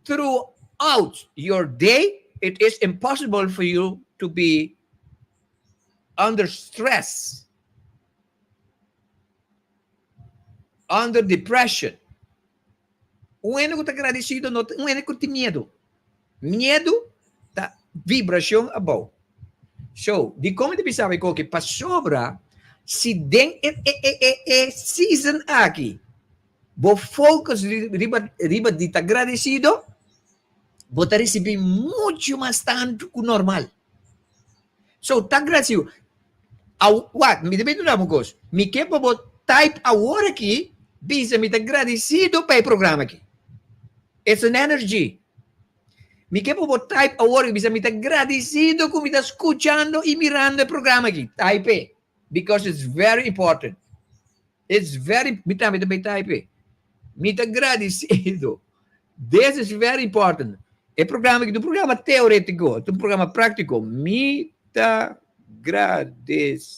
throughout your day, it is impossible for you to be under stress. Under depression. Un hende ku ta gradisido no ta un hende ku tin miedu. Miedu ta vibrashon abou. So, dikon mi ta bisa bo koki? Pasobra si den e e e e e season aki bo focus riba riba di ta gradisido, bo ta risibí muchu mas tantu ku normal. So, ta gradisido. Aw, wak, mi ta bin duna bo un kos. Mi ke pa bo type awor aki, bisa mi ta gradisido pa e programa aki. It's an energy. Mi ke pa bo type awor aki, bisa mi ta gradisido ku mi ta skuchando i mirando e programa aki. Type e, because it's very important. It's very, mi tambe ta bai type e. Mi ta gradisido. This is very important. E programa aki ta un programa teoretiko, ta un programa praktiko. Mi ta gradesido.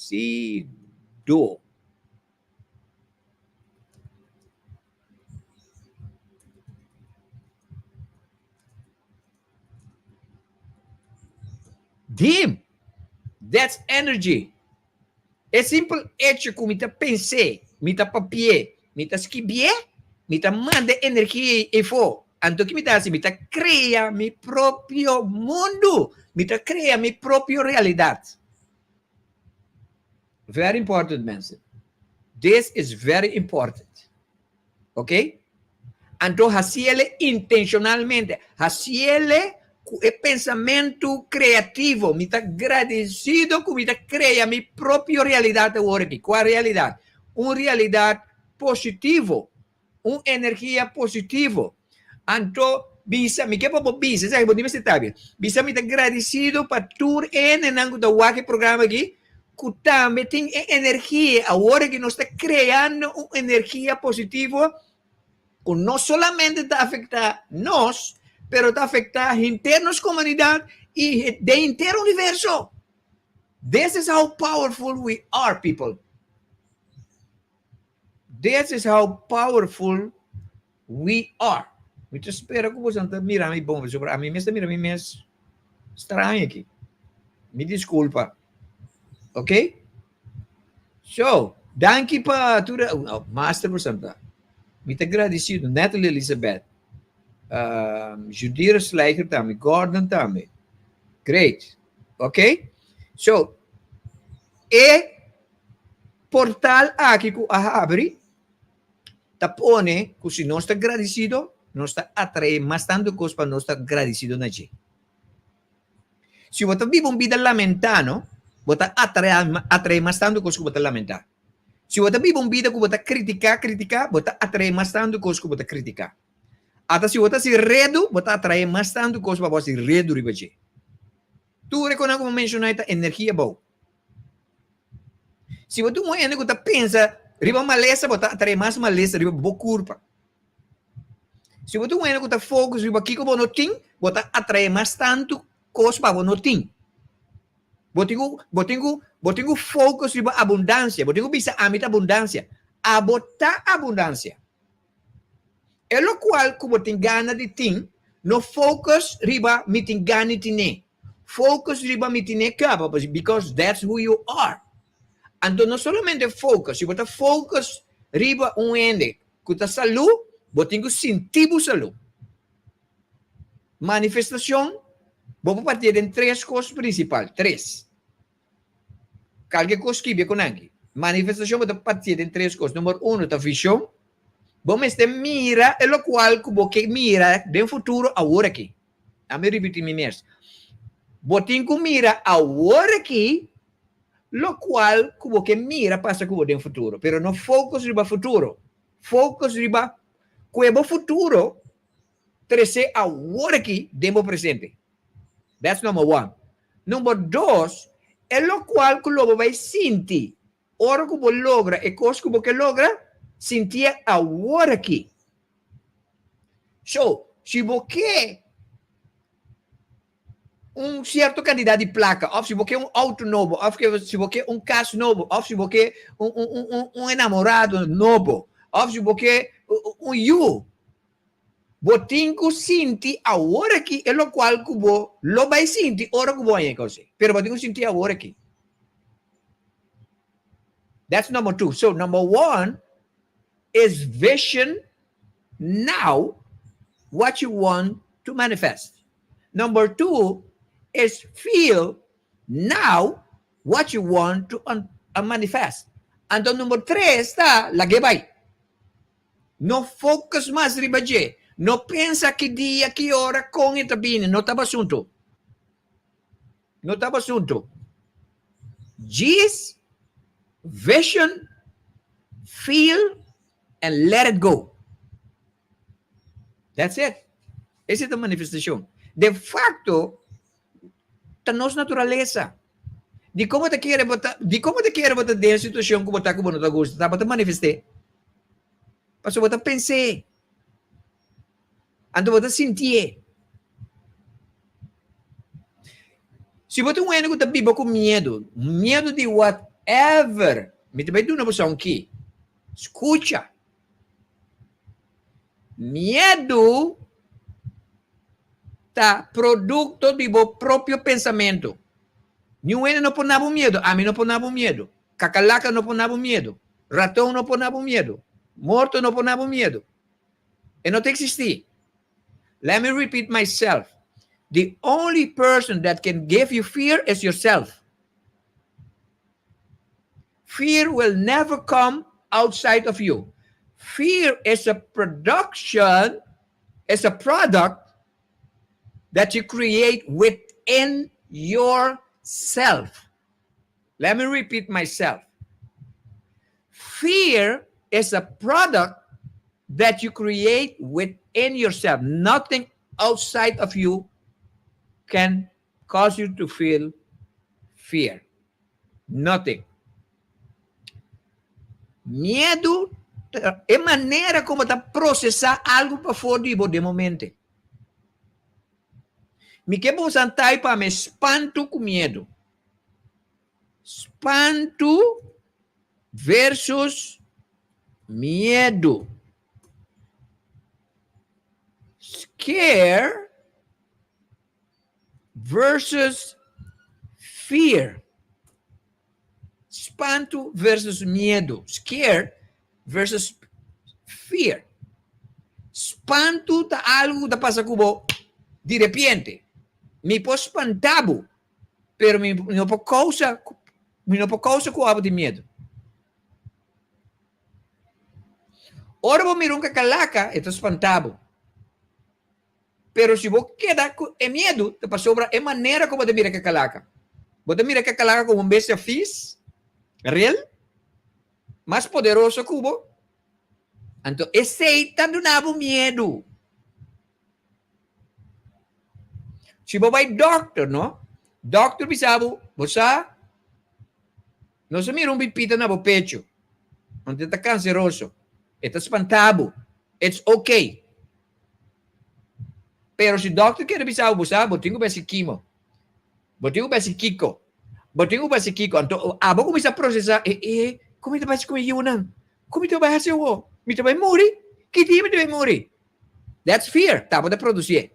Dim! That's energy. E simpel echo ku mi ta pens'é, mi ta papi'é, mi ta skibié, mi ta manda e energia ei efó. Anto ki mi ta hasi? Mi ta krea mi propio mundu. Mi ta krea mi propio realidat. Very important, mensen. This is very important. Ok? Anto hasiele intencionalmente, hasiele cu e pensamento creativo. Mi ta gradecido cu mi ta crea mi propio realidad awor aki. Cua realidad? Un realidad positivo, un energia positivo. Anto bisa, mi ke pa bo bisa, esaki bo tin mester tabia. Bisa mi ta gradecido pa tur hendenan cu ta wak e programa aki, cu tambe tin e energia, awor aki nos ta creando un energia positivo cu no solamente ta afecta nos, pero ta afecta henter nos comunidad y den henter universo. This is how powerful we are, people. This is how powerful we are. Mi ta spera ku boso ta mira mi bon, pasobra ami mes ta mira mi mes straño aki. Mi diskulpa. Ok? So, danki pa tur oh, master boso ta. Mi ta gradisido Natalie Elizabeth, um, Judira Slijker tambe, Gordon tambe. Great. Ok? So, e portal aki ku a habri ta pone ku si nos ta gradisido, nos ta atraé mas tantu kos pa nos ta gradisido na dje. Si bo ta biba un bida lamentá, no, bo ta atraé atraé mas tantu kos ku bo ta lamentá. Si bo ta biba un bida ku bo ta kritiká, kritiká, bo ta atraé mas tantu kos ku bo ta kritiká. Ata si bo ta hasi redu, bo ta atraé mas tantu kos pa bo hasi redu riba dje. Tur e konan ku bo menshoná e ta energia abou. Si bo ta un hende ku ta pensa riba malesa, bo ta atraé mas malesa riba bo kurpa. Si bo ta un hende ku ta focus riba kiko bo no tin, bo ta atraé mas tantu kos pa bo no tin. Bo tin ku, bo tin ku, bo tin ku focus riba abundansia. Bo tin ku bisa ami ta abundansia. Abo ta abundansia. E lokual ku bo tin gana di tin, no focus riba mi tin gana di tine. Focus riba mi tine kaba, because that's who you are. Anto no solamente focus, si bo ta focus riba un hende ku ta salú, bo tin ku sinti bo salú. Manifestashon, bo por partié den tres kos prinsipal, tres. Kalke kos skibia ku nan aki. Manifestashon bo ta partié den tres kos. Number uno ta vishon. Bo mester mira e lokual ku bo ke mira den futuro awor aki. Ami ripití mi mes. Bo tin ku mira awor aki lokual ku bo ke mira pasa ku bo den futuro. Pero no focus riba futuro. Focus riba ku e bo futuro Trece awor aki den bo presente. That's number one. Number dos, e locual cu lo bo bay sinti ora cu bo logra e cos cu bo ke logra, sintié awor aki. So, si bo ke un cierto cantidad di placa, of si bo ke un auto nobo, of si bo ke un cas nobo, of si bo ke un, un, un, un enamorado nobo, of si bo ke un yu, Bo tin ku sinti awor aki e lokual ku bo lo bai sinti ora ku bo haña e kos ei. Pero bo tin ku sinti awor aki. That's number two. So number one is vision now what you want to manifest. Number two is feel now what you want to manifest. Anto number tres ta lag'é bai. No focus mas riba dje. No pensa ki dia, ki ora, kon e ta bini. No taba asuntu. No taba asuntu. Djis vision, feel and let it go. That's it. Ese ta manifestacion. De facto, ta nos naturalesa. Di kon bo ta kere bo ta, di kon bo ta kere bo ta den situacion ku bo ta ku bo no ta gusta, ta bo ta manifest'é. Pasobra bo ta pens'é. Anto bo ta sintié. Si bo ta un hende ku ta biba ku miedu, miedu di whatever, mi ta bai duna bo sa un ki. Skucha. Miedu ta produkto di bo propio pensamentu. Niun hende no por na bo miedu, ami no por na bo miedu, kakalaka no por na bo miedu, raton no por na bo miedu, morto no por na bo miedu. E no ta eksistí. Let me repeat myself, the only person that can give you fear is yourself. Fear will never come outside of you. Fear is a production, is a product that you create within yourself. Let me repeat myself. Fear is a product that you create within yourself. Nothing outside of you can cause you to feel fear. Nothing. Miedu ta e manera ku bo ta prosesá algu pafó di bo den momente. Mi ke boso antai pa mi spantu ku miedu. Spantu versus miedu. Scare versus fear. Spantu versus miedu. Scared versus fear. Spantu ta algu ku ta pasa ku bo di repente. Mi por spanta bo, pero mi no por kousa, mi no por kousa ku abo tin miedu. Ora bo mira un kakalaka, e ta spanta bo. Pero si bo keda ku e miedu, ta pasobra e manera ku bo ta mira kakalaka. Bo ta mira kakalaka komo un bestia fis, rel, mas poderoso ku bo. Anto esei ta duna bo miedu. Si bo bai dòkter, no? Dòkter bisa bo, bo sa, nos a mira un pipita na bo pechu, anto e ta kanseroso, e ta spanta bo. It's okay. Pero si dòkter kere bisa bo, bo sa, bo tin ku bai hasi kimo. Bo tin ku basi kiko. Bo tin ku basi kiko. Anto abo kuminsá prosesá, e e, kon mi ta bai hasi ku mi yunan? Kon mi ta bai hasi awor? Mi ta bai muri? Ki dia mi ta bai muri? That's fear. Ta bo ta produsié.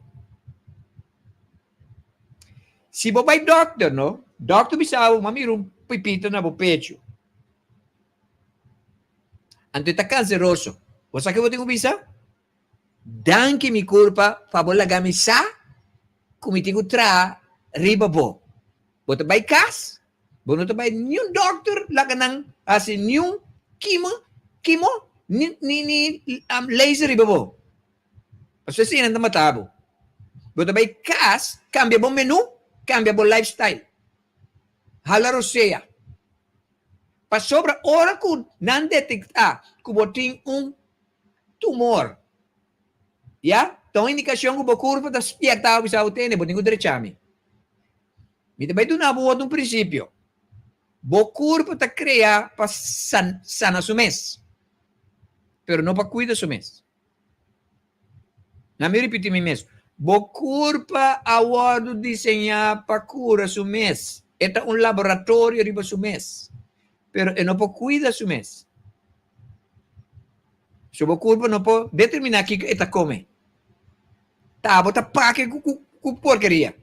Si bo bai dòkter, no, dòkter bisa bo, m'a mira un pipita na bo pechu. Anto e ta kanseroso. Bo sa ke bo tin ku bisa? Danki mi kurpa pa bo laga mi sa ku mi tin ku traha riba bo. Bo ta bai kas, bo no ta bai niun dòkter laga nan hasi niun kimo, kimo, ni ni ni laser riba bo. Pasobra esei nan ta mata bo. Bo ta bai kas, kambia bo menu, kambia bo lifestyle. Hala rosea. Pasobra ora ku nan detektá ku bo tin un tumor, ya, ta un indikashon ku bo kurpo ta spierta bo bisa bo tene, bo tin ku drecha mi. Mi ta bai duna bo otro un prinsipio. Bo kurpo ta krea pa sana su mes, pero no pa kuida su mes. Na mi ripiti mi mes, bo kurpa a wòrdu diseñá pa kura su mes. E ta un laboratorio riba su mes, pero e no por kuida su mes. So bo kurpa no por determiná kiko e ta kome. Ta abo ta pake ku ku porkeria.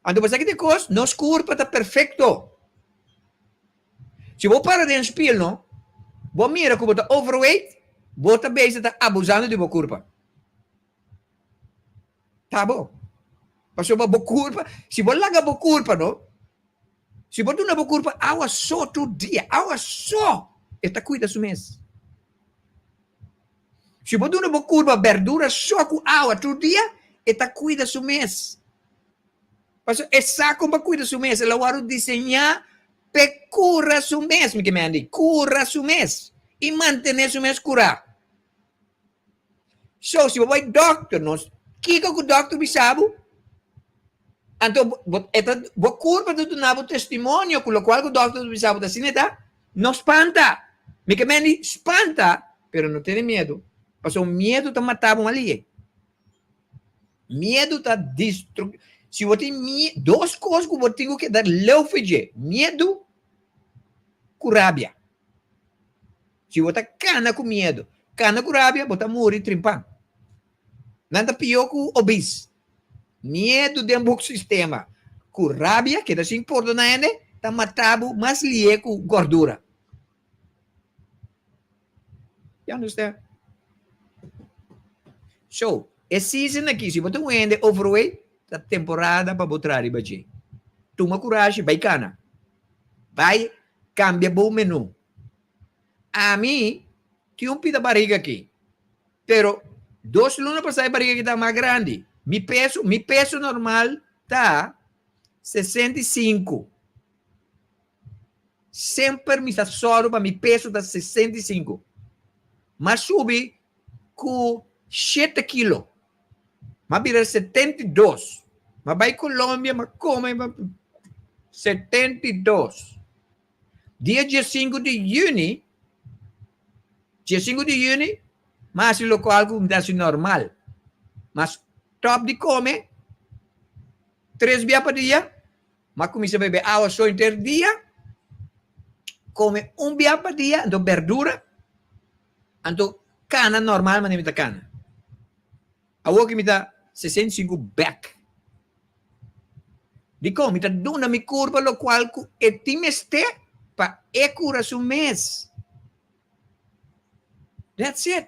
Anto bo sa ki ta e kos? Nos kurpa ta perfekto. Si bo para den spiel no, bo mira ku bo ta overweight, bo ta bezig ta abusando di bo kurpa. Ta bo. Pasobra bo kurpa, si bo laga bo kurpa no, si bo duna bo kurpa awa so tur dia, awa so, e ta kuida su mes. Si bo duna bo kurpa berdura so ku awa tur dia, e ta kuida su mes. Pasobra e sa kon pa kuida su mes, el a wòrdu diseñá p'e kura su mes, mi ke men di, kura su mes i mantené su mes kurá. So, si bo bai dòkter, nos, kiko ku dòkter bisa bo? Anto bo, e ta, bo kurpa ta duna bo testimonio ku lokual ku dòkter ta bisa bo ta asina e ta. No spanta! Mi ke men di spanta, pero no tene miedu, pasobra miedu ta mata bo malie. Miedu ta distru. Si bo tin mie, dos kos ku bo tin ku keda leu for dje, miedu ku rabia. Si bo ta kana ku miedu, kana ku rabia, bo ta muri trimpan. Nan ta pió ku obis. Miedu den bo sistema ku rabia, keda sin pordona hende, ta mata bo mas lié ku gordura. You understand? So, e season aki, si bo ta un hende overweight, ta temporada pa bo traha riba dje. Tuma kurashi, bai kana. Bai kambia bo menu. Ami tin un pita bariga aki, pero dos luna pasá e bariga aki ta mas grandi. Mi peso, mi peso normal ta 65. Semper mi sa sòru pa mi peso ta 65. M'a subi ku shete kilo. M'a bira 72. M'a bai Colombia, m'a kome, m'a 72. Dia diesinku di yüni, diesinku di yüni, m'a hasi lokual ku mi ta hasi normal. M'a stòp di kome tres bia pa dia. M'a kuminsá bebe awa so henter dia, kome un bia pa dia, anto berdura, anto kana normal manera mi ta kana. Awor ki mi ta 65 bek. Dikon? Mi ta duna mi kurpa lokual ku e tin mester pa e kura su mes. That's it.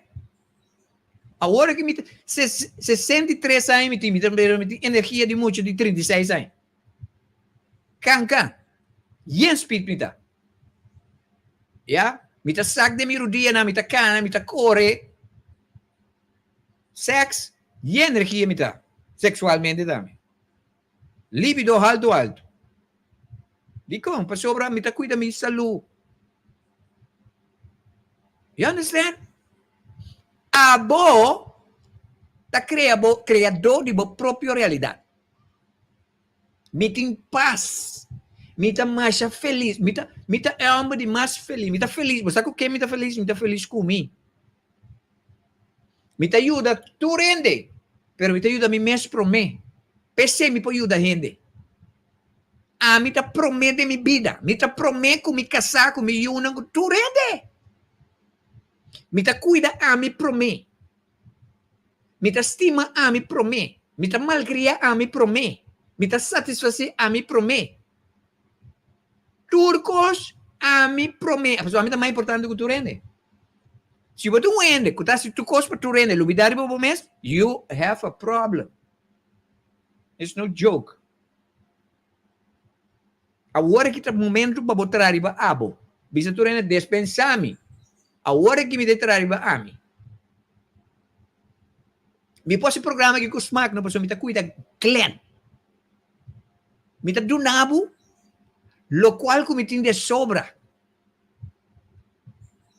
Awor ki mi ta 63 aña mi tin, mi ta mi tin energia di mucha di 36 aña. Kan kan. Yen speed mi ta. Ya, mi ta sak den mi rudianan, mi ta kana, mi ta kore. Sex, yen energia mi ta, seksualmente tambe. Libido haltu haltu. Dikon? Pasobra mi ta kuida mi salú. You understand? Abo ta krea bo kreadó di bo propio realidat. Mi tin pas. Mi ta masha felis. Mi ta, mi ta e hòmber di mas felis. Mi ta felis. Bo sa ku ke mi ta felis? Mi ta felis ku mi. Mi ta yuda tur hende, pero mi ta yuda mi mes promé. P'esei mi por yuda hende. Ami ta promé den mi bida. Mi ta promé ku mi kasá, ku mi yunan, ku tur hende. Mi ta kuida ami promé. Mi ta stima ami promé. Mi ta malkriá ami promé. Mi ta satisfasé ami promé. Tur kos ami promé. Pasobra ami ta mas importante ku tur hende. Si bo ta un hende ku ta hasi tur kos pa tur hende, lubidá riba bo mes, you have a problem. It's no joke. Awor aki ta momento pa bo traha riba abo. Bisa tur hende, Despensá mi. Awor aki mi ta traha riba ami. Mi por hasi programa aki ku smak no, pasobra mi ta kuida Glenn. Mi ta duna bo lokual ku mi tin de sobra.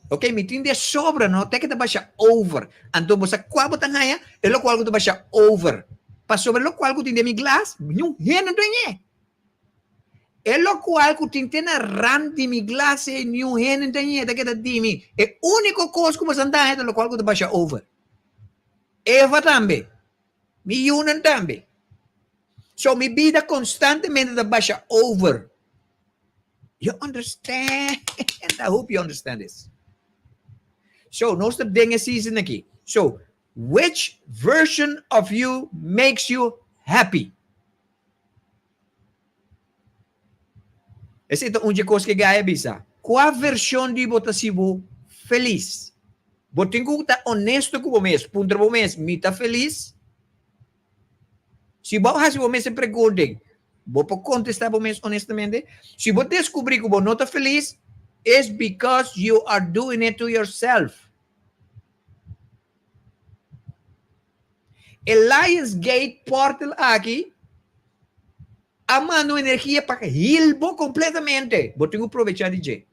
Ok, mi tin de sobra, no te ke ta basha over. Anto bo sa kua bo ta haña? E lokual ku ta basha over. Pasobra e lokual ku tin den mi glas, niun hende no ta hañ'é. E lokual ku tin te na rand di mi glas ei, niun hende no ta hañ'é, ta keda di mi. E úniko kos ku bo sa ta haña ta lokual ku ta basha over. Eva tambe, mi yunan tambe. So mi bida konstantemente ta basha over. You understand? I hope you understand this. So, nos ta den e season aki. So, which version of you makes you happy? Esei ta un dje kos ke Gaia bisa. Kua vershon di bo ta hasi bo felis? Bo tin ku ta honesto ku bo mes. Puntra bo mes, Mi ta felis? Si bo a hasi bo mes e pregunta ei, bo por kontestá bo mes honestamente? Si bo deskubrí ku bo no ta felis, it's because you are doing it to yourself. E Lions Gate portal aki a manda un energia pa heal bo kompletamente. Bo tin ku probechá di dje.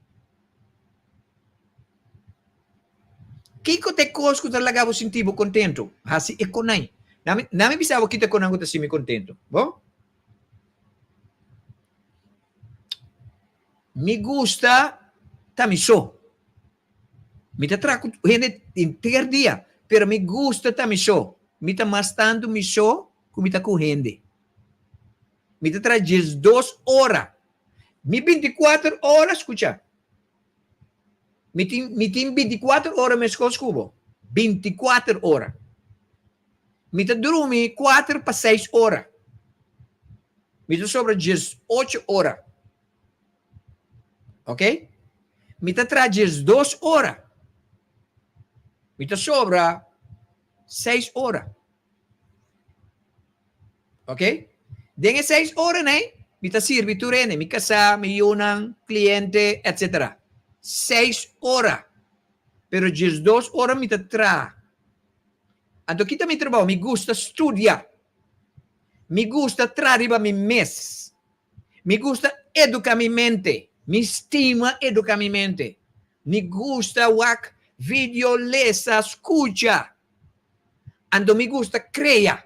Kiko ta e kos ku ta laga bo sinti bo kontentu? Hasi e konai. Nami, nami bisa bo kita konan ku ta sinti mi kontentu. Bo? Mi gusta ta mi so. Mi ta traha ku hende henter dia, pero mi gusta ta mi so. Mi ta mas tantu mi so ku mi ta ku hende. Mi ta traha diesdos ora. Mi bintikuater ora, skucha. Mi tin, mi tin bintikuater ora meskos ku bo. Bintikuater ora. Mi ta drumi kuater pa seis ora. Mi ta sobra diesocho ora. Ok? Mi ta traha diesdos ora. Mi ta sobra seis ora. Ok? Den e seis oranan ei, mi ta sirbi tur hende, mi kasá, mi yunan, kliente, etsetera. Seis ora. Pero diesdos ora mi ta traha. Anto kita mi trabou? Mi gusta studia. Mi gusta traha riba mi mes. Mi gusta eduká mi mente. Mi stima eduká mi mente. Mi gusta wak video, lesa, skucha. Anto mi gusta crea.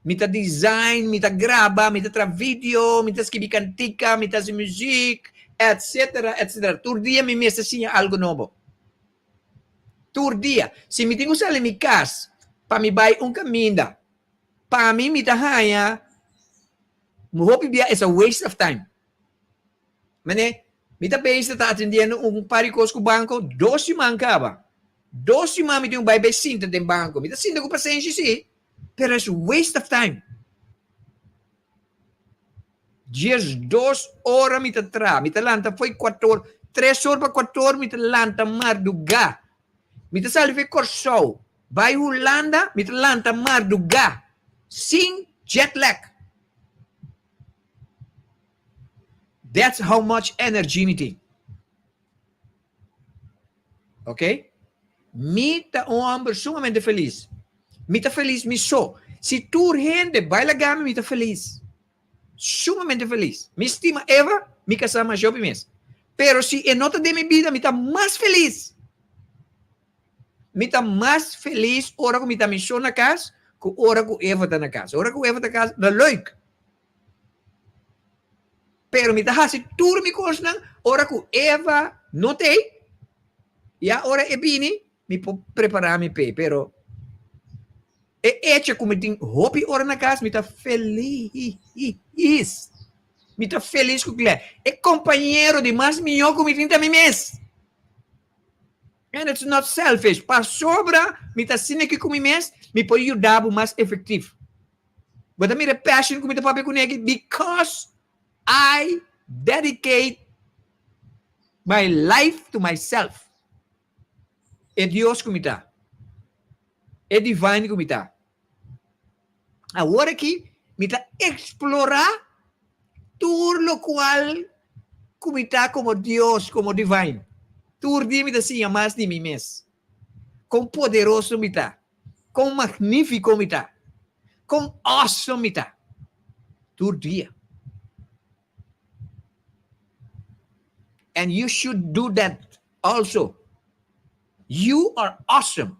Mi ta design, mi ta graba, mi ta traha video, mi ta skibi cantica, mi ta haci muziek, etcetera, etcetera. Tur dia mi mester siña algo nobo. Tur dia. Si mi tin cu sali mi cas pa mi bay un caminda, pa mi mi ta haña hopi bia es a waste of time. Mane, mi ta bezig ta atendiendo un par di kos ku banko, dos siman kaba. Dos siman mi tin ku bai bai sinta den banko. Mi ta sinta ku pasenshi si, pero es waste of time. Diesdos ora mi ta traha, mi ta lanta fo'i kuator, tres or pa kuator mi ta lanta mardugá. Mi ta sali fo'i Kòrsou, bai Hulanda, mi ta lanta mardugá, sin jet lag. That's how much energy mi tin. Ok? Mi ta un homber sumamente feliz. Mi ta feliz mi so. Si tur hende bai laga mi, mi ta feliz. Sumamente feliz. Mi stima Eva, mi casá masha hopi mes. Pero si e no ta den mi bida, mi ta mas feliz. Mi ta mas feliz ora cu mi ta mi so na cas cu ora cu Eva ta na cas. Ora cu Eva ta cas, ta leuk. Pero mi ta hasi tur mi kosnan ora ku Eva no ta ei. Ya ora e bini, mi por prepará mi p'e. Pero e echo ku mi tin hopi ora na kas, mi ta felis. Mi ta felis ku Glenn. E kompañero di mas mihó ku mi tin ta mi mes. And it's not selfish. Pasobra mi ta asina aki ku mi mes, mi por yuda bo mas efektif. Bo ta mira e passion ku mi ta papia kuné aki because I dedicate my life to myself. E Dios ku mi ta. E divine ku mi ta. Awor aki mi ta eksplorá tur lokual ku mi ta komo Dios, komo divine. Tur dia mi ta siña mas di mi mes. Kon poderoso mi ta. Kon magnífiko mi ta. Kon awesome mi ta. Tur dia. And you should do that also. You are awesome.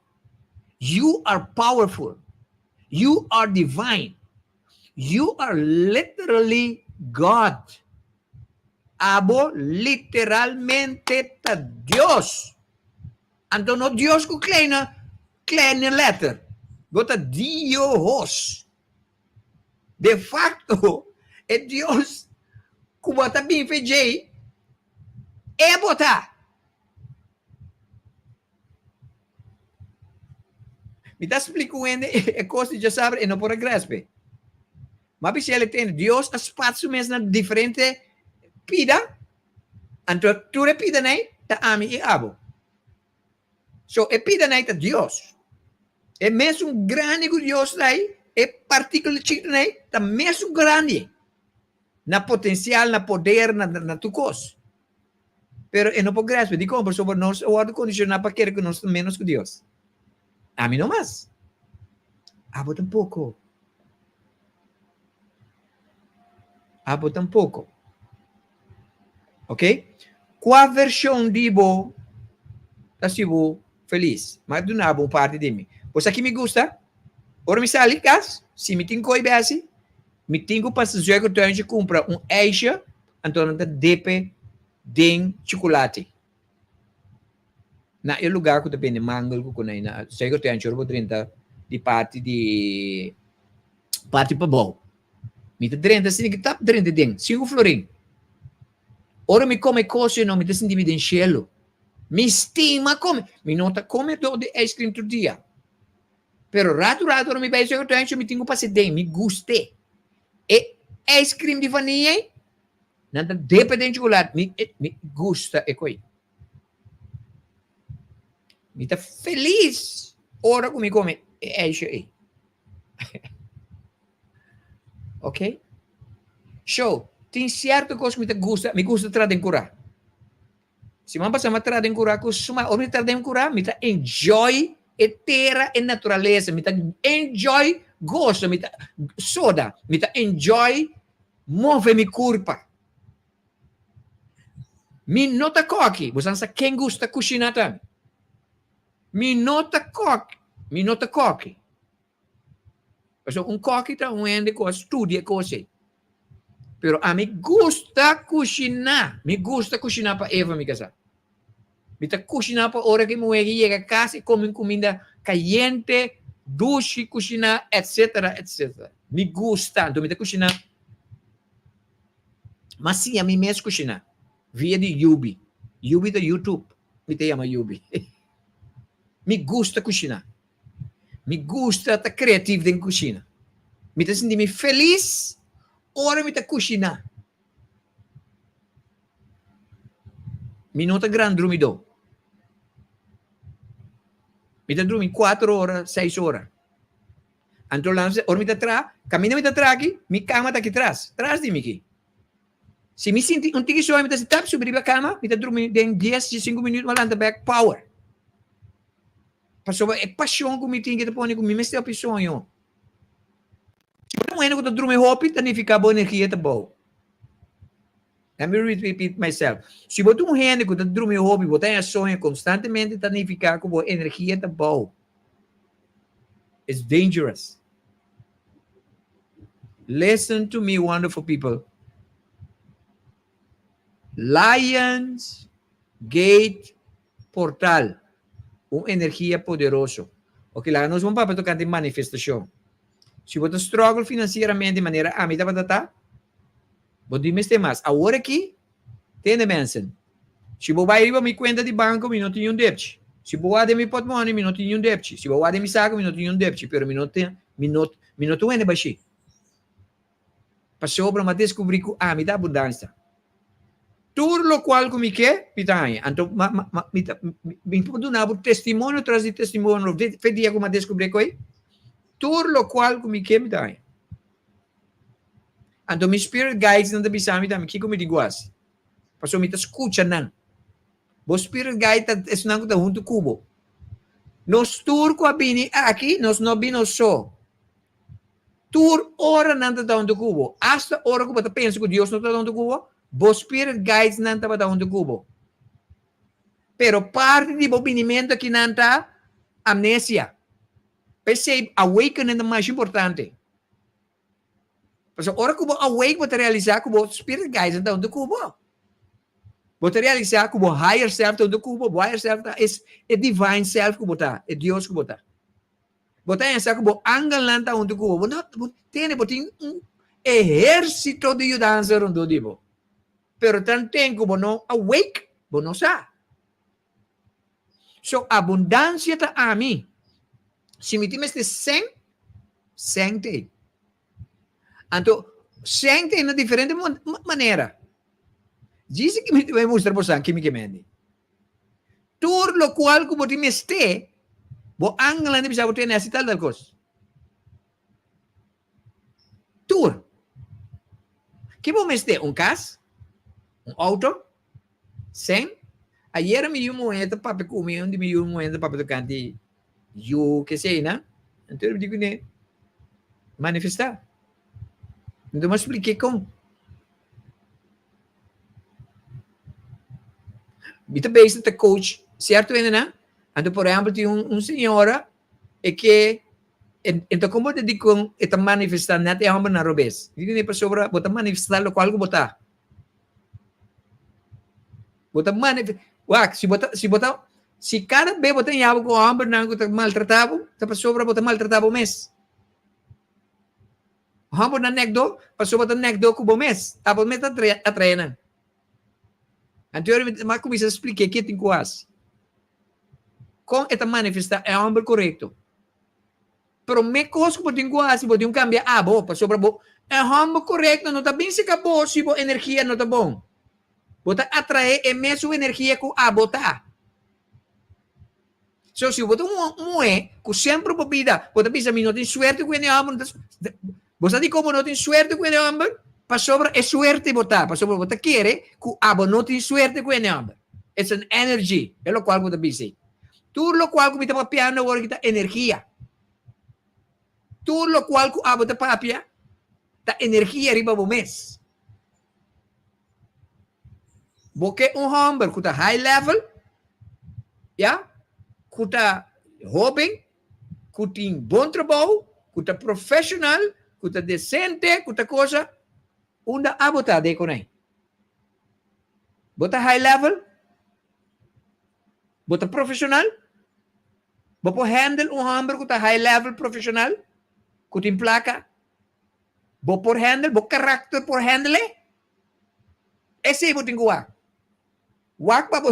You are powerful. You are divine. You are literally God. Abo literalmente ta Dios. Anto no Dios ku kleine, kleine letter. Bo ta Dios. De facto, e Dios ku bo ta bin fe djei, e bo ta. Mi ta splika un hende e kos di djasabra e no por a graspe. Ma bisa el e tende, Dios a spat su mes na diferente pida, anto tur e pidanan ei ta ami i abo. So e pidanan ei ta Dios. E mesun grandi ku Dios ta ei, e partíkula chikitonan ei ta mesun grandi na potensial, na poder, na na tur kos. Pero e no por graspa. Dikon? Pasobra nos a wòrdu kondishoná pa kere ku nos ta ménos ku Dios. Ami no mas. Abo tampoko. Abo tampoko. Ok? Kua vershon di bo ta hasi bo felis? Mi a duna bo un parti di mi. Bo sa ki mi gusta? Ora mi sali kas, si mi tin koi besi, mi tin ku pasa Zuikertuintje kumpra un ijsje Anto nan ta depe den chukulati. Na e lugar ku ta bende mangel ku konai na zeker te anchor bo drenta di parti di parti pabou. Mi ta drenta asina ki tap drenta den sinku florin. Ora mi kome kos no mi ta sinti mi den shelu. Mi stima kome. Mi no ta kome dor di ice cream tur dia. Pero ratu ratu ora mi bai zeker te anchor mi tin ku pasa den mi guste. E ice cream di vanilla ei, nan ta depe den chocolate. Mi, e, mi gusta e koi. Mi ta feliz ora ku mi come e ijsje ei. Ok? So, tin cierto kos ku mi ta gusta, mi gusta tra den kura. Siman pasá mi a traha den kurá ku suma. Ora mi ta traha den kurá, mi ta enjoy e tera, e naturalesa. Mi ta enjoy goso, mi ta soda, mi ta enjoy move mi kurpa. Mi no ta kòki. Bo sa ken gusta kushiná tambe. Mi no ta kòki, mi no ta kòki. Pasobra un kòki ta un hende ku a studia e kos ei. Pero ami gusta kushiná. Mi gusta kushiná pa Eva, mi kasá. Mi ta kushiná pa ora ku e muhé ki yega kas e kome un kuminda kayente, dushi kushiná, etsetera, etsetera. Mi gusta. Anto mi ta kushiná. M'a siña mi mes kushiná via di Yubi. Yubi ta YouTube. Mi ta yama Yubi. Mi gusta kushiná. Mi gusta ta creatief den cushina. Mi ta sinti mi feliz ora mi ta cushina. Mi no ta gran drumidó. Mi ta drumi cuatro ora, seis ora. Anto lansa, ora mi ta traha, caminda mi ta traha aki, mi cama ta aki tras, tras di mi aki. Si mi sinti un tiki sueño mi ta tap subi riba cama, mi ta drumi den dies, diescinco minuut, mi a lanta bek power. Pasobra e pasion ku mi tin ke ta pone ku mi mester hopi soño. Si bo ta un hende ku ta drumi hopi, ta nifiká bo energia ta bou. Let me repeat myself. Si bo ta un hende ku ta drumi hopi, bo ta haña soño konstantemente, ta nifiká ku bo energia ta bou. It's dangerous. Listen to me, wonderful people. Lions Gate Portal, un energia poderoso. Ok, laga nos bon papia tocante manifestacion. Si bo ta struggle financieramente manera ami tabata ta, Bo tin mester mas. Awor aki, tende mensen, si bo bai riba mi kuenta di banko mi no tin niun depchi. Si bo wak den mi pòtmòni mi no tin niun depchi. Si bo wak den mi sako mi no tin niun depchi, pero mi no tin, mi no, mi no ta wende bashí. Pasobra mi a deskubrí ku ami ta abundansia. Tur lokual ku mi ke, mi ta haña. Anto ma, ma, ma, mi ta, mi por duna bo testimonio tras di testimonio fe dia ku mi a deskubrí ku ei. Tur lokual ku mi ke, mi ta haña. Anto mi spirit guides nan ta bisa mi tambe kiko mi tin ku hasi. Pasobra mi ta skucha nan. Bo spirit guide ta esnan ku ta huntu ku bo. Nos tur ku a bini aki, nos no bini so. Tur ora nan ta huntu ku bo. Asta ora ku bo ta pensa ku Dios no ta huntu ku bo, bo spirit guides nan tabata huntu ku bo. Pero parti di bo binimentu aki nan ta amnesia. P'esei awakening ta mas importante. Pasobra ora ku bo awake bo ta realisá ku bo spirit guides nan ta huntu ku bo. Bo ta realisá ku bo higher self ta huntu ku bo. Bo higher self ta es e divine self ku bo ta, e Dios ku bo ta. Bo ta pensa ku bo angelnan ta huntu ku bo. Bo no, bo tene, bo tin un ehérsito di yudansa rondó di bo. Pero tanten ku bo no awake, bo no sa. So, abundansia ta ami. Si mi tin mester sèn, sèn t'ei. Anto, sèn t'ei na diferente manera. Djis ki mi ta bai mustra boso ki mi ke mende. Tur lokual ku bo tin mester, bo angelnan ta bisa bo tene hasi tal tal kos. Tur. Ki bo mester? Un kas? Un outo? Sen? Ayera mi yu muhé ta papia ku mi, un di mi yu muhé ta papia tokante yu kesei nan. Anto mi di kuné, manifestá. Anto mi a splik'é kon. Mi ta bezig ta coach cierto hendenan, anto por ehempel tin un señora e ke e ta como ta dikon e ta manifesta net e hombernan robes. Mi di pasobra bo ta manifesta locual cu bo ta. Bo ta manifesta, wak, si bo ta, si bo ta, si cada be bo ta yaba cu hombernan cu ta maltrata bo, ta pasobra bo ta maltrata bo mes. Hòmber nan nèkdó, pasobra bo ta nèkdó ku bo mes. Abo mes ta atraé nan. Anto ora mi a kuminsá splik'é ke tin ku hasi. Kon e ta manifestá e hòmber korekto. Promé kos ku bo tin ku hasi, bo tin ku kambia abo, pasobra bo e hòmber korekto no ta bin serka bo si bo energia no ta bon. Bo ta atraé e mesun energia ku abo ta. So si bo ta un muhé ku semper bo bida bo ta bisa mi no tin suerte ku hende hòmber, bo sa dikon bo no tin suerte ku hende hòmber? Pasobra e suerte bo ta, pasobra bo ta kere ku abo no tin suerte ku hende hòmber. It's an energy, e lokual ku bo ta bisa ei. Tur lokual ku mi ta papiando awor aki ta energia. Tur lokual ku abo ta papia ta energia riba bo mes. Bo ke un hòmber ku ta high level, ya, ku ta hóben, ku tin bon trabou, ku ta profeshonal, ku ta desente, ku ta kosa, unda abo ta den konai? Bo ta high level? Bo ta profeshonal? Bo por handle un hòmber ku ta high level profeshonal, ku tin plaka? Bo por handle, bo karakter por handle e? Esei bo tin ku wak. Wak pa bo,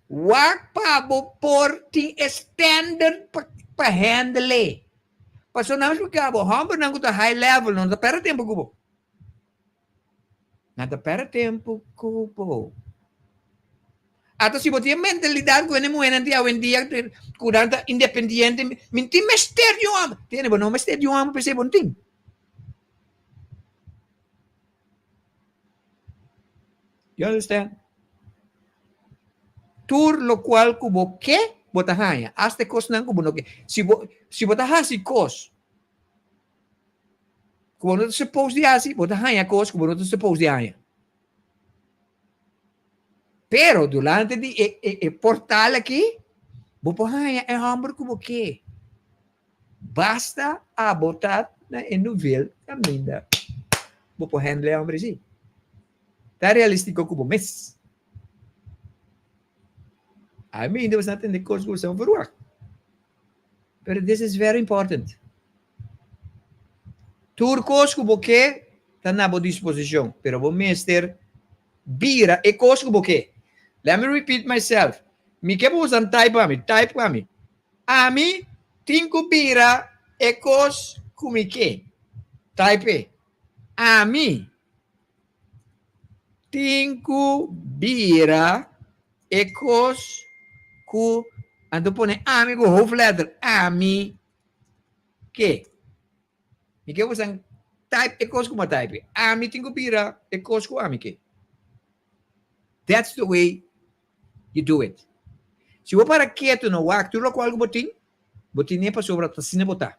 wak pa bo por tin e standard pa, pa handle e. Pasobra nan splika bo, hòmbernan ku ta high level no ta pèrdè tempu ku bo. Nan ta pèrdè tempu ku bo. Ata si bo tin e mentalidat ku hende muhénan tin awendia ku nan ta independiente, mi tin mester di un hòmber. Tene, bo no mester di un hòmber p'esei bo no tin. You understand? Tur lokual ku bo ke, bo ta haña. Asta e kosnan ku bo no ke. Si bo, si bo ta hasi kos ku bo no ta supos di hasi, bo ta haña kos ku bo no ta supos di haña. Pero durante di e, e, e portal aki, bo por haña e hòmber ku bo ke. Basta abo ta na e nivel kaminda bo por handle e hòmber así. Ta realístiko ku bo mes. Ami ainda bo sa tende kos ku bo sa verwagt. Pero this is very important. Tur kos ku bo ke. ta na bo disposishon, pero bo mester bira e kos ku bo ke. Let me repeat myself. Mi ke bo usa un type pa mi, type pa mi. Ami tin ku bira e kos ku mi ke. Type e. Ami tin ku bira e kos ku, anto pone ami ku hoofdletter, ami ke. Mi ke bosan type e kos ku mi a type. Ami tin ku bira e kos ku ami ke. That's the way you do it. Si bo para ketu no wak tur lokual ku bo tin, bo tine pasobra ta asina bo ta.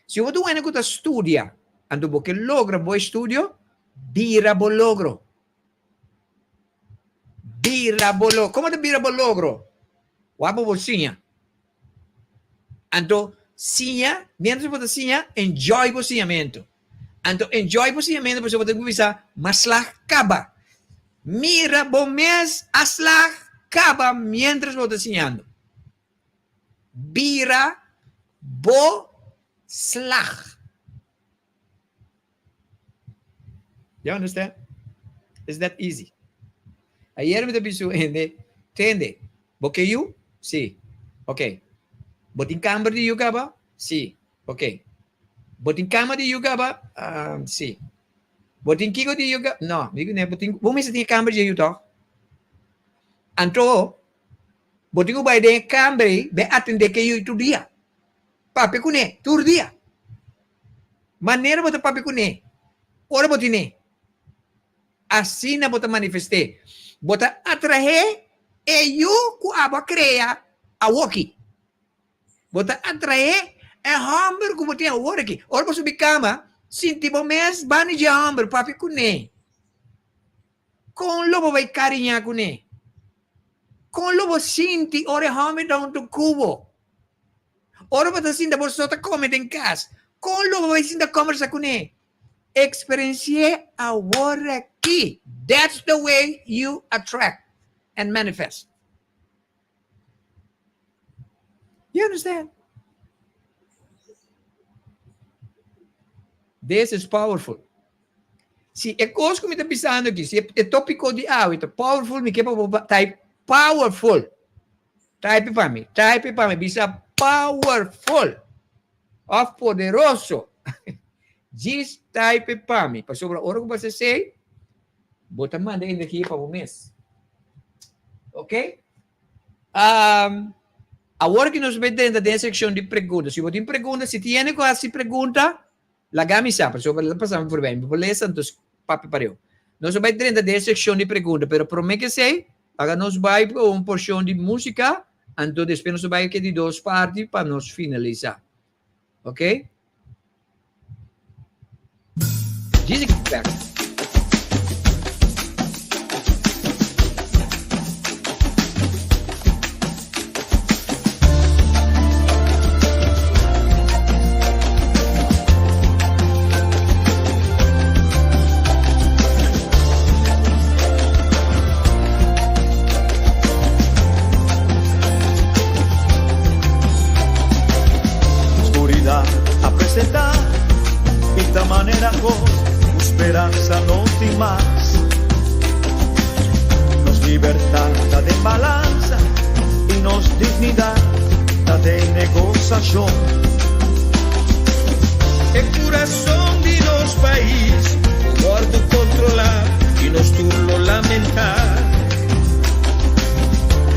Si bo ta un hende ku ta studia, anto bo ke logra bo estudio, bira bo logro. Bira bo logro. Komo ta bira bo logro? Wak bo por siña. Anto siña, mientras bo ta siña, enjoy bo siñamentu. Anto enjoy bo siñamentu pasobra bo ta kuminsá mas slag kaba. Mira bo mes a slag kaba mientras bo ta siñando. Bira bo slag. You understand? It's that easy. Ayer mi ta bisa un hende, tende, bo ke yu? Si. Ok. Bo tin kamber di yu kaba? Si. Ok. Bo tin kama di yu kaba? Um, si. Bo tin kiko di yu kaba? No. Mi di kuné, bo tin, bo mester tin e kamber di yu tòg? Anto, bo tin ku bai den e kamber ei, bai atendé ke yu tur dia. Papia kuné tur dia. Manera bo ta papia kuné ora bo tin'é, asina bo ta manifest'é. Bo ta atraé e yu ku abo a krea awoki. Bo ta atraé e hòmber ku bo tin awor aki. Ora bo subi kama, sinti bo mes banda dje hòmber, papia kuné. Kon lo bo bai kariñá kuné? Kon lo bo sinti ora e hòmber ta huntu ku bo? Ora bo ta sinta bo so ta kome den kas, kon lo bo bai sinta kòmbersa kuné? Eksperensi'é aworakí. That's the way you attract and manifest. You understand? This is powerful. Si e kos ku mi ta bisando aki, si e topiko di awe ta powerful, mi ke pa bo type powerful. Type pa mi, type pa mi, bisa powerful of poderoso. Djis type pa mi, pasobra ora ku bo hasi esei, bo ta manda energia pa bo mes. Ok? Um, awor ki nos bai drenta den e sekshon di pregunta. Si bo tin pregunta, si tin hende ku hasi pregunta, Laga mi sa, pasobra lo pasa mi forbij. Mi por lesa, entos papia pareu. Nos a bai drenta den e sekshon di pregunta, pero promé ke esei, laga nos bai ku un porshon di músika, anto despues nos ta bai ke di dos parti pa nos finalisá. Oké? Djis aki bèk. Oscuridad a presenta y ta manera cos cu speranza no tin mas. Nos libertad ta den balansa y nos dignidad ta den negociacion. E curason di nos pais por wordo controla y nos tur lo lamenta.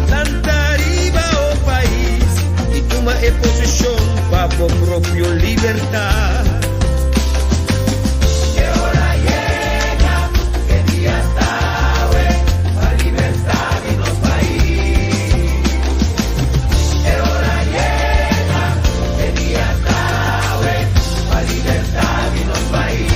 Lanta riba o pais y tuma e posicion pa bo propio libertad. E ora yega, e dia ta awe, pa libertad di nos pais. E ora yega, e dia ta awe, pa libertad di nos pais.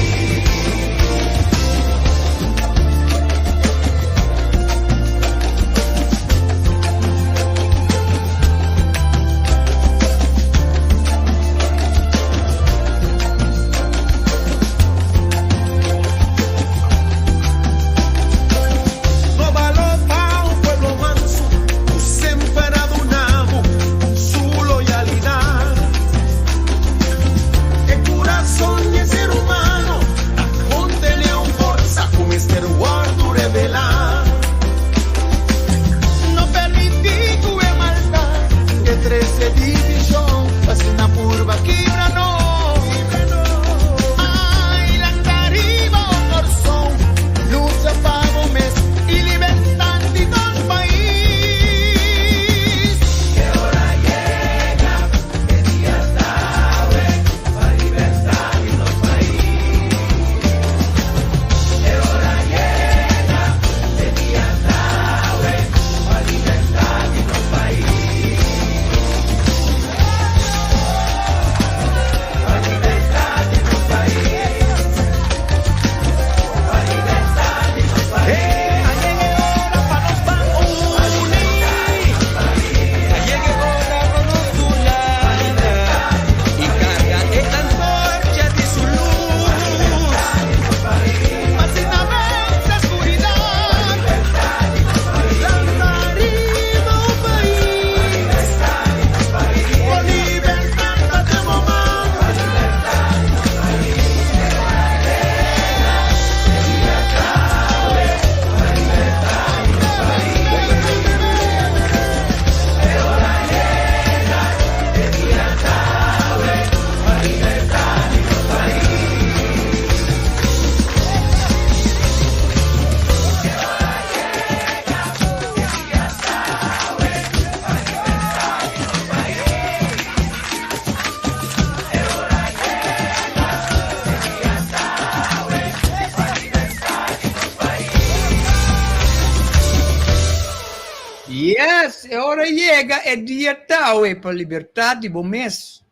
e ora yega, e dia ta awe pa libertad di bo mes.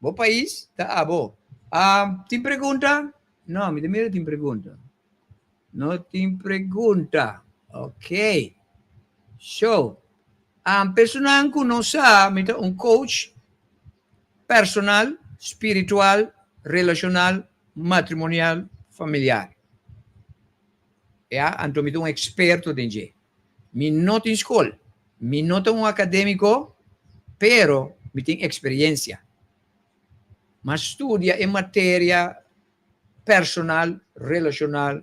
Bo pais ta abo. Ah, tin pregunta? No, mi ta mira tin pregunta. No tin pregunta. Ok. So, um, personan ku no sa, mi ta un coach personal, spiritual, relacional, matrimonial, familiar. Ya, anto mi ta un experto den dje. Mi no tin skol, mi no ta un akadémiko, pero mi tin eksperensia. M'a studia e materia personal, relashonal,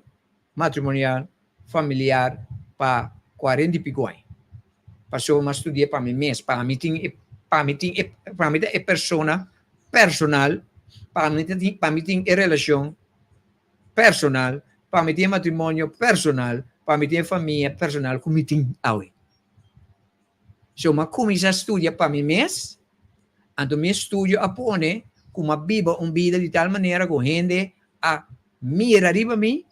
matrimonial, familiar pa kuarenta i piku aña. Pasobra m'a studi'é pa mi mes, pa mi tin e, pa mi tin e, pa mi ta e persona personal, pa mi ta tin, pa mi tin e relashon personal, pa mi tin e matrimonio personal, pa mi tin e famia personal ku mi tin awe. So mi a kuminsá studia pa mi mes, anto mi estudio a pone ku mi a biba un bida di tal manera ku hende a mira riba mi,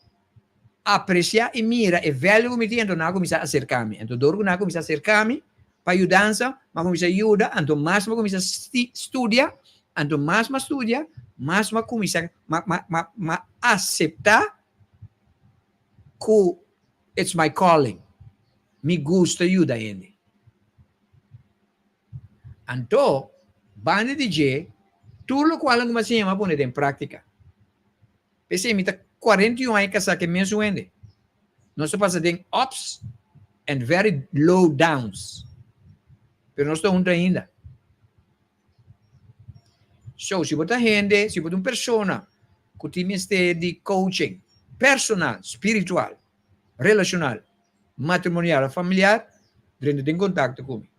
apresiá i mira e value ku mi tin, anto nan a kuminsá aserká mi. Anto dor ku nan a kuminsá aserká mi pa yudansa, mi a kuminsá yuda, anto mas mi a kuminsá studia, anto mas mi a studia, mas mi a kuminsá mi a aseptá ku it's my calling, mi gusta yuda hende. Anto, banda di dje, tur lokual ku mi a siña mi a pone den práktika. P'esei mi ta 41 aña kasá ku e mesun hende. Nos ta pasa den ups and very low downs, pero nos ta huntu ainda. So, si bo ta hende, si bo ta un persona ku tin mester di coaching personal, spiritual, relacional, matrimonial of familiar, drenta den contacto cu mi.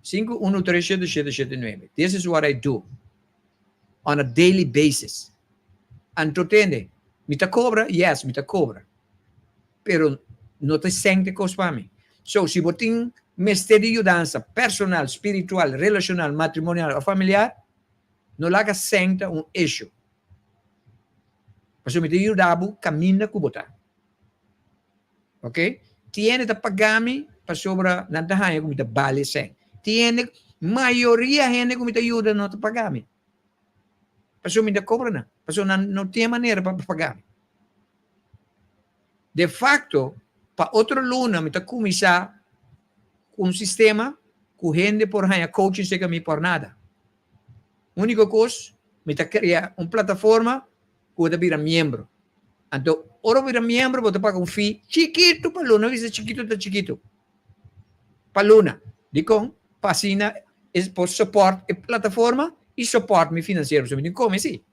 Sinku unu tres shete shete shete nuebe. This is what I do on a daily basis. Anto tende, mi ta cobra? Yes, mi ta cobra. Pero no ta sèn te kos pa mi. So, si bo tin mester di yudansa personal, spiritual, relacional, matrimonial of familiar, no laga sèn ta un issue. Pasobra mi ta yuda bo kaminda ku bo ta. Ok? Tin hende ta paga mi pasobra nan ta haña ku mi ta bale sèn. Tin hende, mayoria hende ku mi ta yuda no ta paga mi. Pasobra mi ta kobra nan. Pasobra nan no tin e manera pa paga mi. De facto, pa otro luna mi ta cuminsa cu un sistema cu hende por haña coaching cerca mi por nada. Unico cos, mi ta crea un plataforma cu bo ta bira miembro. Anto, ora bo bira miembro bo ta paga un fee chikito pa luna, no bisa chikito ta chikito, pa luna. Dicon? Pa asina e por support e plataforma y support mi financiero, pasobra mi tin come si.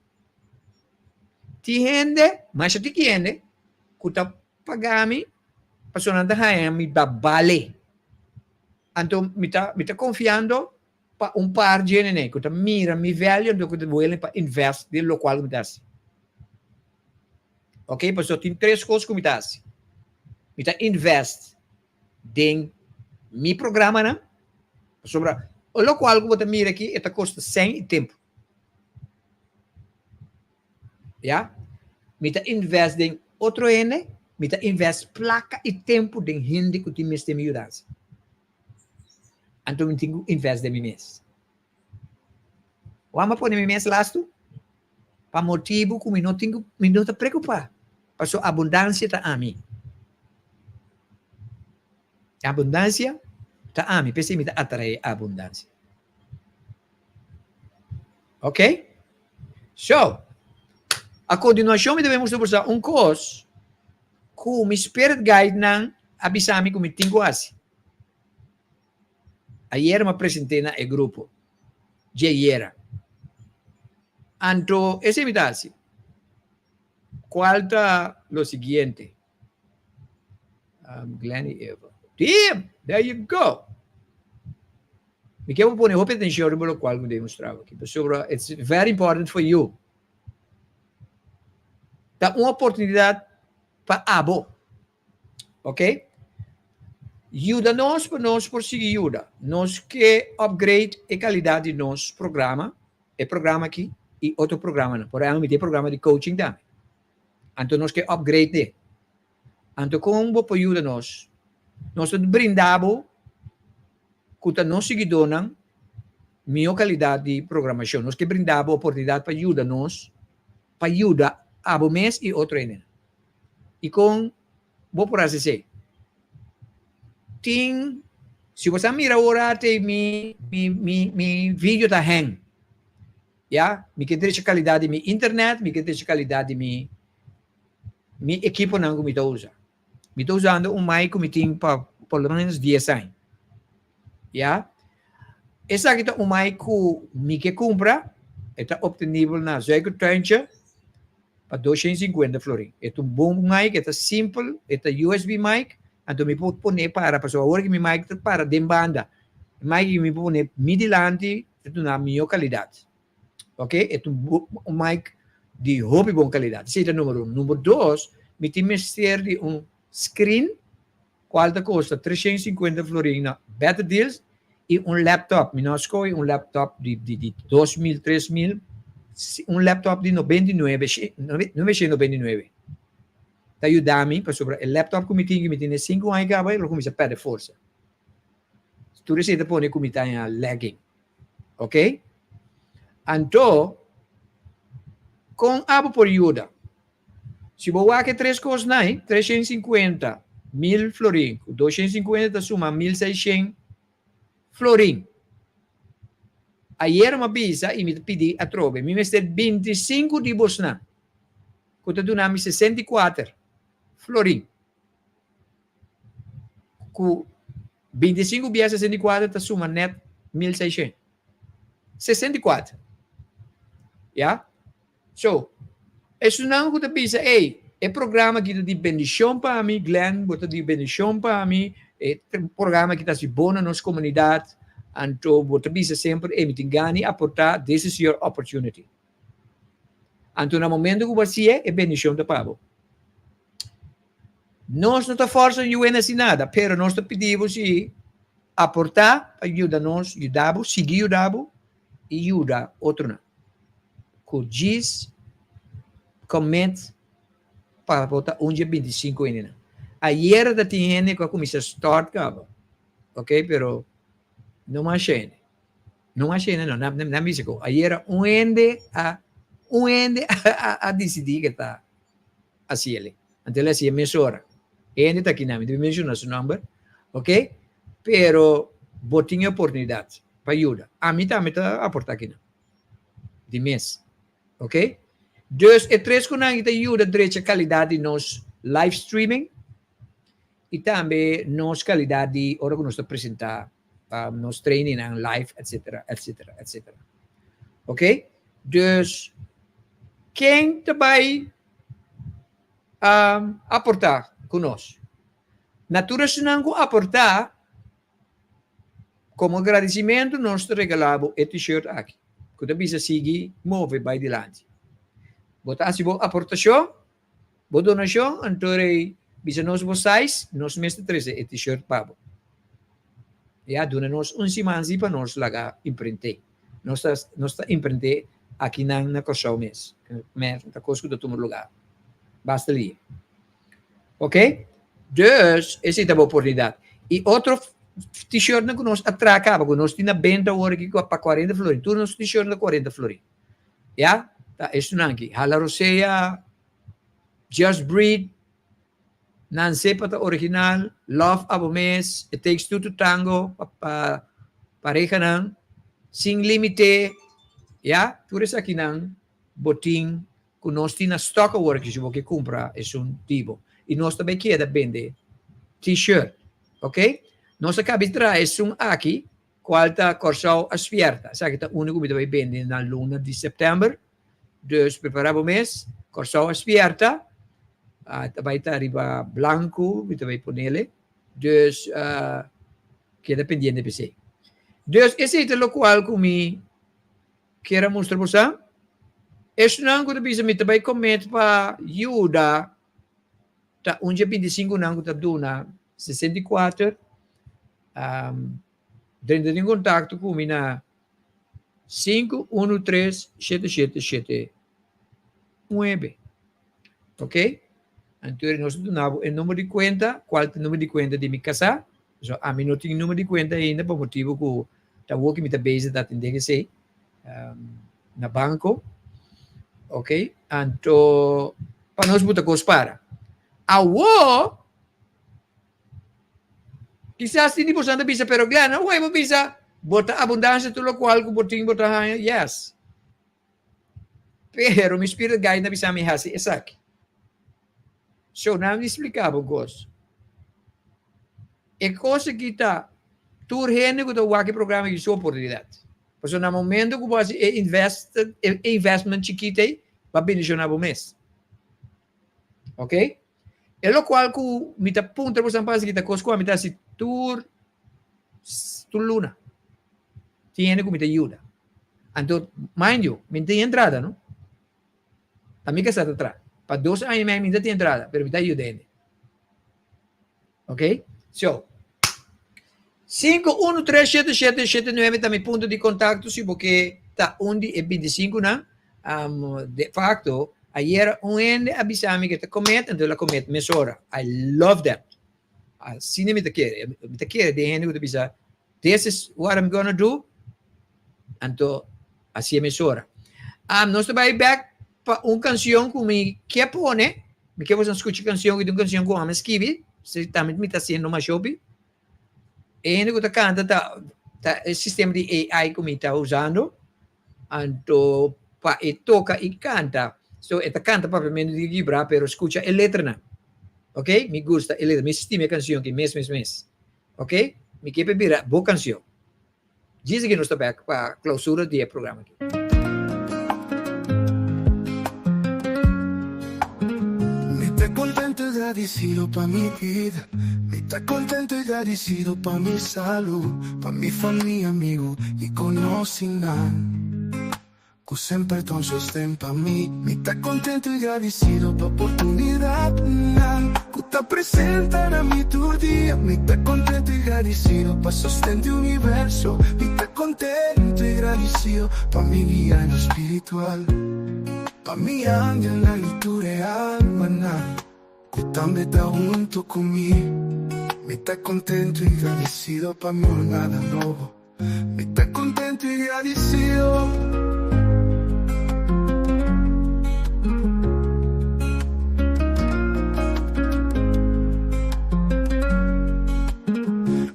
Tin hende, masha tiki hende, ku ta paga mi pasobra nan ta haña mi ba bale. Anto mi ta mi ta konfiando pa un par djenenei ku ta mira mi value anto ku ta willing pa invest den lokual ku mi ta hasi. Ok, pasobra tin tres kos ku mi ta hasi. Mi ta invest den mi programanan, pasobra lokual ku bo ta mira aki e ta kosta sèn i tempu. Ya. Mi ta invest den otro hende, mi ta invest plaka i tempu den hende ku tin mester mi yudansa. Anto mi tin ku invest den mi mes. Wou mi a pone mi mes lastu? Pa motibu ku mi no tin ku, mi no ta preokupá, pasobra abundansia ta ami. Abundansia ta ami, p'esei mi ta atraé abundansia. Ok? So, a continuacion mi ta bay mustra boso un cos cu mi spirit guide nan a bisa mi cu mi tin cu haci. Ayer mi a presente na e grupo, dje ayera. Anto, esey mi ta haci. Cual ta lo siguiente? Um, Glenny Eva. Damn! There you go! Mi ke pone hopi atencion riba locual mi demostraba aki, pasobra it's very important for you. Ta un oportunidad pa abo. Ok? Yuda nos pa nos por sigui yuda. Nos ke upgrade e calidad di nos programa, e programa aki y otro programanan. Por ehempel, mi tin e programa di coaching tambe. Anto nos ke upgrade e. Anto kon bo por yuda nos? Nos ta brinda bo. ku ta nos siguidónan mihó kalidat di programashon. Nos ke brinda bo oportunidat pa yuda nos, pa yuda abo mes i otro hendenan. I kon bo por hasi esei? Tin, si bo sa mira ora te mi mi mi mi video ta hang, ya, mi ke drecha kalidat di mi internet, mi ke drecha kalidat di mi mi ekiponan ku mi ta usa. Mi ta usando un mic ku mi tin pa por lo menos dies aña. Ya. Esaki ta un mic ku mi ke kumpra, e ta optenibel na Zuikertuintje pa 250 florin. E ta un bon mic, e ta simpel, e ta USB mic, anto mi por pone para, pasobra awor ki mi mic ta para den banda. E mic ki mi por pone mi dilanti ta duna mihó kalidat. Ok, e ta un mic di hopi bon kalidat. Esei ta numero uno. Numero dos, mi tin mester di un screen kual ta kosta 350 florin na Better Deals i un laptop. Mi no a skohe un laptop di di di 2000, 3000, un laptop di 99, 999. Ta yuda mi pasobra e laptop ku mi tin, ku mi tene sinku aña kaba, lo kuminsá pèrdè forsa. Tur esei ta pone ku mi ta haña lagging. Ok? Anto, kon abo por yuda? Si bo wak e tres kosnan ei, 350 mil florin ku 250 ta suma 1600 florin. Ayer mi a bisa i mi ta pidi atrobe, mi mester 25 di bosnan ku ta duna mi 64 florin. Ku 25 bia 64 ta suma net 1600. 64. Ya? So, esunnan ku ta bisa, ey, e programa aki ta di bendishon pa mi, Glenn, bo ta di bendishon pa mi, e programa aki ta hasi bon na nos komunidat, anto bo ta bisa semper, ey, mi tin gana di aportá, this is your opportunity. Anto na momento ku bo hasié, e bendishon ta pa bo. Nos no ta forsa UN hasi nada, pero nos ta pidi bo si aportá pa yuda nos, yuda bo, sigui yuda bo i yuda otronan. Ku djis commit pa bo ta un dje 25 hendenan. Ayera ta tin hende ku a kuminsá stòrt kaba, ok, pero no masha hende. No masha hende no, nan bisa ku ayera un hende a un hende a disidí ke ta hasi el. Anto el hasié mesora. E hende ta kinan, mi ta menshona su nòmber, ok, pero bo tin e oportunidat pa yuda. Ami tambe ta aportá kinan, di mes, ok. Dus e tres ku nan ta yuda drecha kalidat di nos live streaming i tambe nos kalidat di ora ku nos ta presentá nos trainingnan live, etcetera, etcetera, etcetera. Ok, dus ken ta bai aportá ku nos? Na tur esnan ku aportá, komo gradisimentu nos ta regalá bo e t-shirt aki ku ta bisa sigui move bai dilanti. Bo ta hasi bo aportashon, bo donashon, anto rei bisa nos bo size, nos mes ta trese e t-shirt pa bo. Ya, duna nos un siman si pa nos laga imprint'é. Nos ta nos ta imprint'é akinan na Kòrsou mes. Mer ta kos ku ta tuma lugá basta lia. Ok? Dus, esei ta bo oportunidat. I otro t-shirtnan ku nos a traha kaba, ku nos tin na benta awor aki pa kuarenta florin. Tur nos t-shirtnan ta kuarenta florin. Ya? Ta esunnan aki. Hala Rosea, Just Breathe, Nan sepa ta original, love abo mes, it takes two to tango, pa pa parehanan, sin limite, ya, tur esakinan bo tin ku nos tin na stock awor aki si bo ke kumpra esun di bo. I nos ta bai keda bende t-shirt, ok. Nos a kabi traha esun aki kual ta Kòrsou a spièrta, esaki ta unu ku mi ta bai bende na luna di sèptèmber. Dus prepara bo mes, Kòrsou a spièrta, ta bai ta riba blanku, mi ta bai ponele, dus keda pendiente p'esei. Dus esei ta lokual ku mi kier a mustra boso. Esnan ku ta bisa mi ta bai komet pa yuda ta un dje 25 nan ku ta duna 64, Drenta den kontakto ku mi na 513 7779. Ok? Anto nos ta duna bo e number di kuenta, kual ta e number di kuenta di mi kasá. So ami no tin numero di kuenta ainda pa motibu ku ta awor ku mi ta bezig ta atendé esei na banko. Ok, anto pa nos buta kos para. Awor kisas tin di boso ta bisa pero Glenn awor bo bisa bo ta abundansia tur lokual ku bo tin bo ta haña yes. Pero mi spirit guide na bisa mi hasi esaki. So nan mi splika bo kos. E kos aki ta tur hende ku ta wak e programa aki su oportunidat. Pasobra na momento ku bo hasi e invest e investment chikit ei, bo a bendishoná bo mes. Ok? E lokual ku mi ta puntra boso pa hasi ta kos ku ami ta hasi tur tur luna. Tin hende ku mi ta yuda. Anto, mind you, mi no tin entrada no. Ami ka sa ta tra. Pa dos aña y mei mi no ta tin entrada, pero mi ta yuda hende. Ok? So, 5137779 ta mi punto di contacto si bo ke ta un di e 25 nan. Um, de facto, ayer un hende a bisa mi ke ta comet, anto el a comet mesora. I love that. Asina mi ta kere. Mi ta kere den hende ku ta bisa, this is what I'm gonna do, anto hasié mesora. Um, nos ta bai bek pa un kanshon ku mi ke pone, mi ke boso skucha kanshon, ku ta un kanshon ku ami a skibi, si tambe mi ta hasiendo mas hopi. E hende ku ta kanta ta ta e sistema di AI ku mi ta usando, anto pa e toka i kanta, so e ta kanta papiamentu di Gibra, pero skucha e letranan. Ok, mi gusta e letra, mi stima e kanshon aki mes mes mes. Ok, mi ke pa e bira bo kanshon. Djis aki nos ta bek pa klausura di e programa aki. Mi ta contento y gradicido pa mi bida Mi ta contento y gradicido pa mi salud Pa mi familia, amigo y conocinan Cu semper ta un sosten pa mi. Mi ta contento y gradicido pa oportunidadnan cu ta presenta na mi tur dia. Mi ta contento y gradicido pa sosten di universo. Mi ta contento y gradicido pa mi guianan spiritual, pa mi angelnan y tur e almanan cu tambe ta hunto cu mi. Mi ta contento y gradicido pa mi jornada nobo. Mi ta contento y gradicido.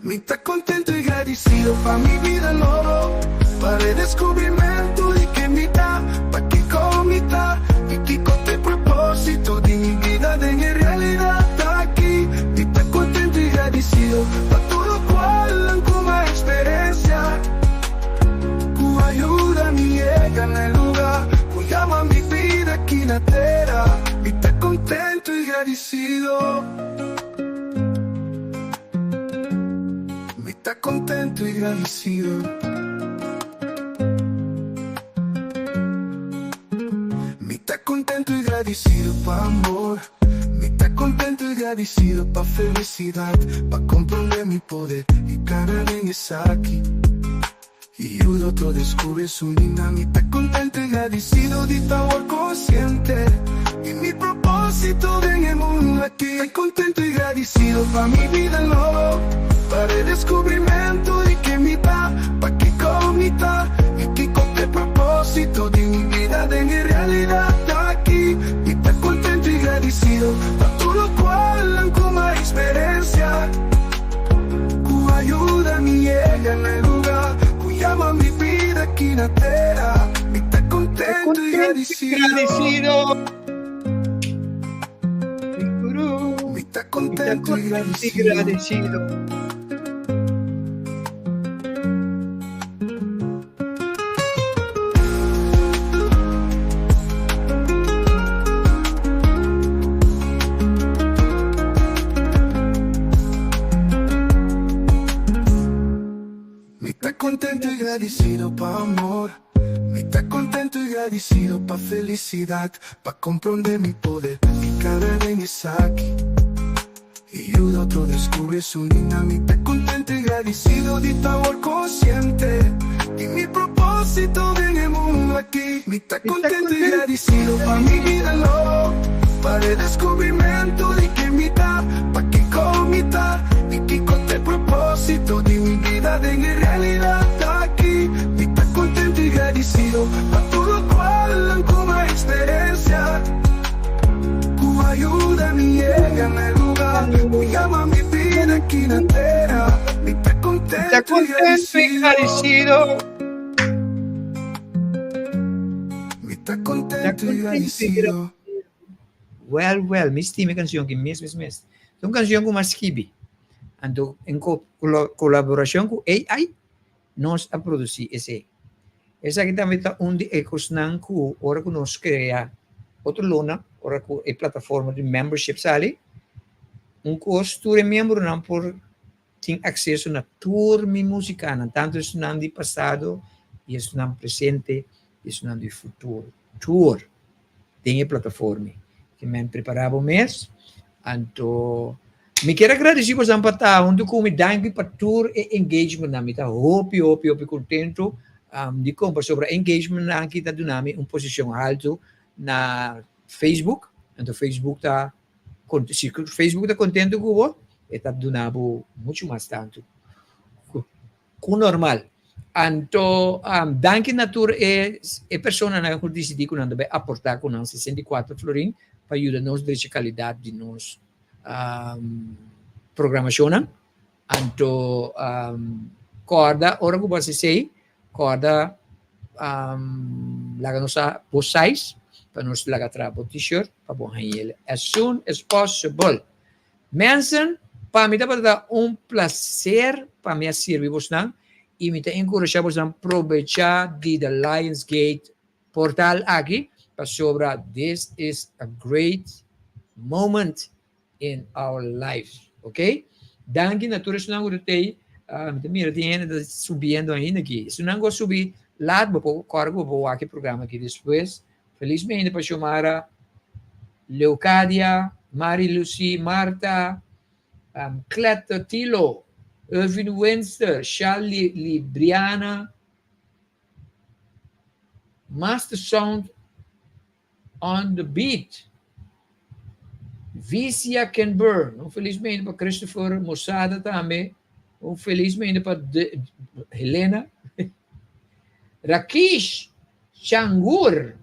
Mi ta contento y gradicido pa mi bida nobo, pa redescubrimento di ken mi ta, pa kico mi ta y kico ta e proposito di mi bida den e realidad aki. Mi ta contento y gradicido pa tur locual nan cu m'a experiencia cu a yuda mi yega na e luga cu yama mi bida aki na tera. Mi ta contento y gradicido. Mi ta contento y gradicido. Mi ta contento y gradicido pa amor. Mi ta contento y gradicido pa felicidad, pa comprende mi poder y cana den esaki. Y yuda otro descubri su nina. Mi ta contento y gradicido di ta awor consciente di mi proposito den e mundo aki. Ta contento y gradicido pa mi bida nobo, pa redescubrimento di ken mi ta, pa kico mi ta y kico ta e proposito di mi bida den e realidad aki. Mi ta contento y gradicido pa tur locual nan cu m'a experiencia cu a yuda mi yega na e luga cu yama mi bida aki na tera. Mi ta contento y gradicido. Mi ta contento y gradicido. Mi ta contento y gradicido pa amor. Mi ta contento y gradicido pa felicidad, pa comprende mi poder y cada den esaki. Y yuda otro descubri su nina. Mi ta contento y gradicido di ta awor consciente di mi proposito den e mundo aki. Mi ta contento y gradicido pa mi bida nobo, pa redescubrimento di ken mi ta, pa kico mi ta y kico ta e proposito. propósito di mi bida den e realidat aki. Mi ta kontentu i gradisido pa tur lokual nan ku m'a eksperensia ku a yuda mi yega na e lugá ku yama mi bida aki na tera. Mi ta Ta kontentu i kontentu i gradisido. gradisido. Mi ta Ta kontentu i kontentu i gradisido. gradisido. Wèl, wèl, mi stima e kanshon aki mes, mes, mes. Ta un kanshon ku m'a skibi. Anto en kolaborashon ku AI nos a produsí esei. Esaki tambe ta un di e kosnan ku ora ku nos krea otro luna, ora ku e plataforma di membership sali, un kos tur e miembronan por tin akseso na tur mi musikanan, tantu esunnan di pasado i esunnan presente i esunnan di futuro, tur den e plataforma. Ke men prepará bo mes. Anto mi kier a gradisí bosan pa ta huntu ku mi. Danki pa tur e engagementnan. Mi ta hopi, hopi, hopi kontentu dikon pasobra e engagementnan aki ta duna mi un posishon haltu na Facebook. Anto Facebook ta Si Facebook ta kontentu ku bo, e ta duna bo muchu mas tantu ku normal. Anto danki na tur e e personanan ku disidí ku nan ta bai aportá ku nan 64 florin pa yuda nos drecha kalidat di nos programashonnan. Anto kòrda ora ku bo hasi esei, kòrda laga nos sa bo size pa nos laga traha bo t-shirt pa bo haña el as soon as possible. Mensen, pa mi tabata un placer pa mi a sirbi bosnan y mi ta enkurashá bosnan probechá di the Lions Gate portal aki pasobra this is a great moment in our lives, ok? Danki na tur esnan ku ta tei, mi ta mira tin hende ta subiendo ainda aki. Esnan ku a subi laat bo por kòrda ku bo por wak e programa aki despues. Felismente pa Xiomara, Leocadia, Mari Lucy, Marta, Cleto Tilo, Irvin Winster, Charlie Libriana, Master Sound, On the beat, Vicia Can Burn. Un felis mente pa Christopher Mosada tambe. Un felis mente pa Helena. Rakish Changur.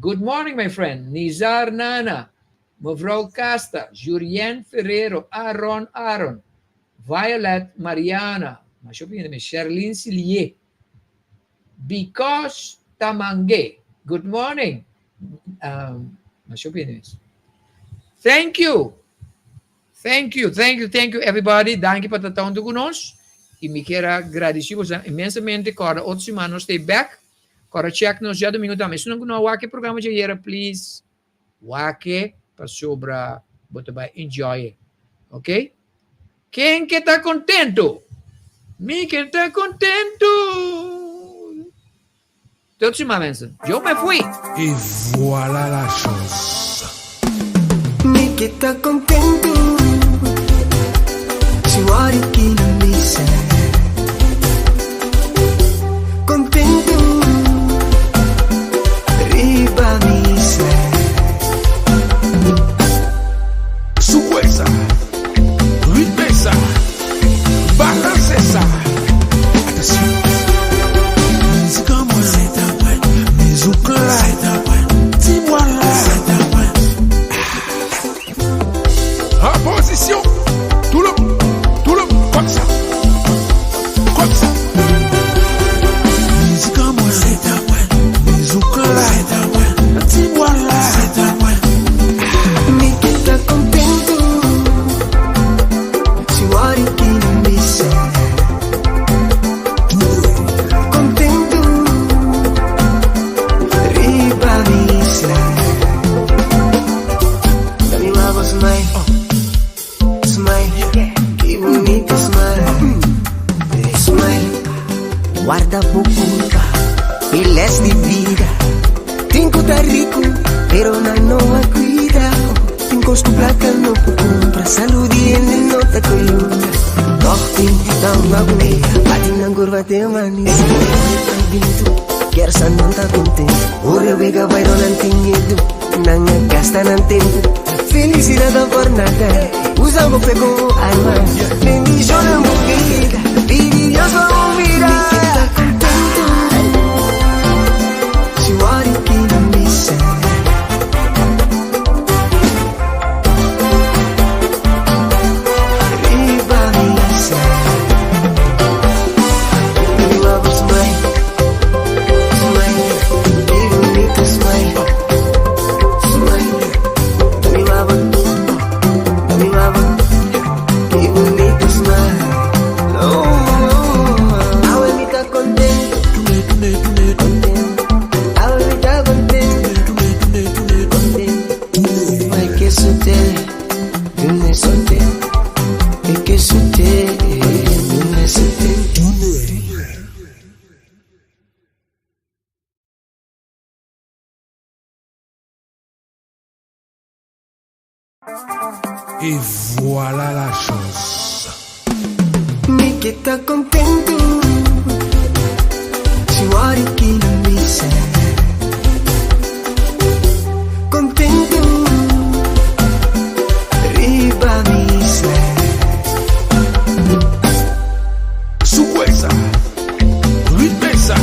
Good morning, my friend. Nizar Nana. Mevrouw Casta. Jurien Ferrero. Aaron Aaron. Violet Mariana. Sherlyn Silier. Because Tamange. Good morning. Masha bini. Thank you. Thank you, thank you, thank you everybody. Danki pa ta huntu ku nos. I mi kier a gradisí boso inmensamente. Kòrda otro siman nos stay back. Kòrda check nos djadumingu tambe. Esunnan ku no a wak e programa djayera, please wak e pasobra bo ta bai enjoy e. Ok? Ken ke ta kontentu? Mi ke ta kontentu. Tot siman mensen. Yo me fui. Et voilà la chose. Mi ke ta kontentu. Si wari ki na misa. Kontentu. Riba misa. Souwe sa, ritme sa, balanse sa. Atansyon. Mizik an mwen, se ta mwen. Mizik la, se ta mwen. Ti bwa la, se ta mwen. An pozisyon, tou le moun, tou le moun, kòm sa, kòm sa. Mizik an mwen, se ta mwen. Mizik la, se ta mwen. Ti bwa la, se ta mwen. Mi ke ta kontentu. Si wari ki na misa. Kontentu. Riba misa. Mi wabo smile. Smile. Ki bunita smile. Smile. Warda bo kurpa, e les di bida. Tin ku ta riku, pero nan no a kuida. Tin kos ku plaka no por kumpra, salú di hende no ta koyunta. Tòg tin ta un awe, bati nan kurva te amanesé. Kier sa nan ta kontentu, ora wega bai no nan tin miedu, nan a gasta nan tempu. Felisidat ta por nada, usa bo fe komo arma, bendishona bo bida. Dios pa bo mira. Mi ke ta kontentu si wòrdu ki nan bisa. Riba misa. Riba bo smile, smile, ki bunita smile, smile. Riba bo, riba bo, ki bunita smile. Oh, oh, awe mi ta kontentu, kontentu. Awe mi ta kontentu, kontentu. Ay, ke sute, dune sute, e ke sute, dune sute. Et voilà la chose. Mi ke ta kontentu si wòrdu ki nan bisa. Kontentu riba misa. Soukoue sa, ritme sa,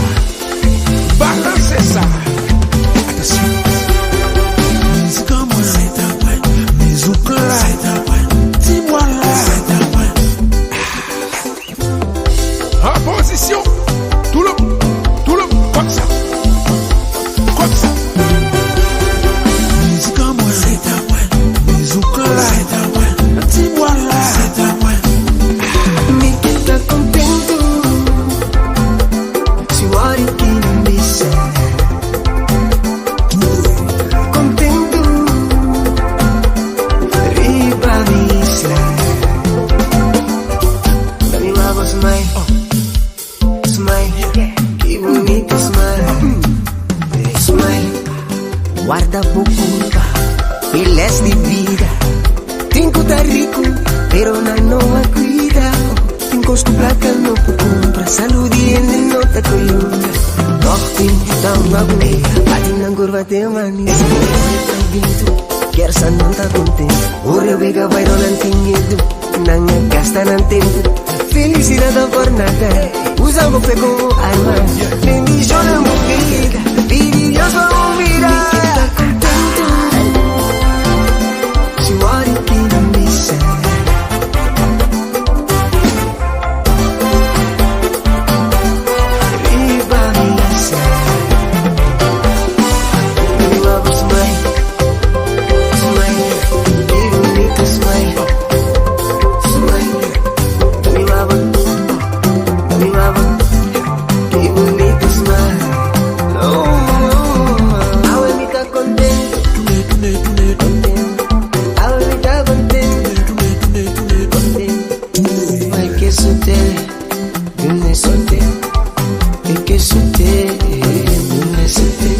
balanse sa. Atansyon. Mizik an mwen, mizik la, ti bwa la. An pozisyon, tout le monde, tout le monde, comme ça, comme ça. Mizik an mwen, mizik la, ti bwa la. Mi ke ta kontentu si wòrdu ki nan bisa. Kontentu riba misa. Dami wabo smile, smile, ki bunita smile, smile. Warda bo kurpa, e les di bida. Tin ku ta riku, pero nan no a kuida. Tin kos ku plaka no por kumpra, salú di hende no ta koyunta. Toch tin ta hunga kuné, bati nan kurva te manisé. Kersa nan ta kontentu, ora wega bai ròl nan tin miedu, nan a gasta nan tempu. Felisidat ta por nada, usa bo fe komo arma. Bendishoná bo bida, pidi Dios pa bo mira. Mi ke ta kontentu, si wòrdu ki nan bisa. Riba misa. Riba bo smile, smile, ki bunita smile, smile. Riba bo, riba bo, ki bunita smile. Oh, oh, awe mi ta kontentu, kontentu. Awe mi ta kontentu, kontentu. Ay, ke sute, dune sute, e ke sute, dune sute.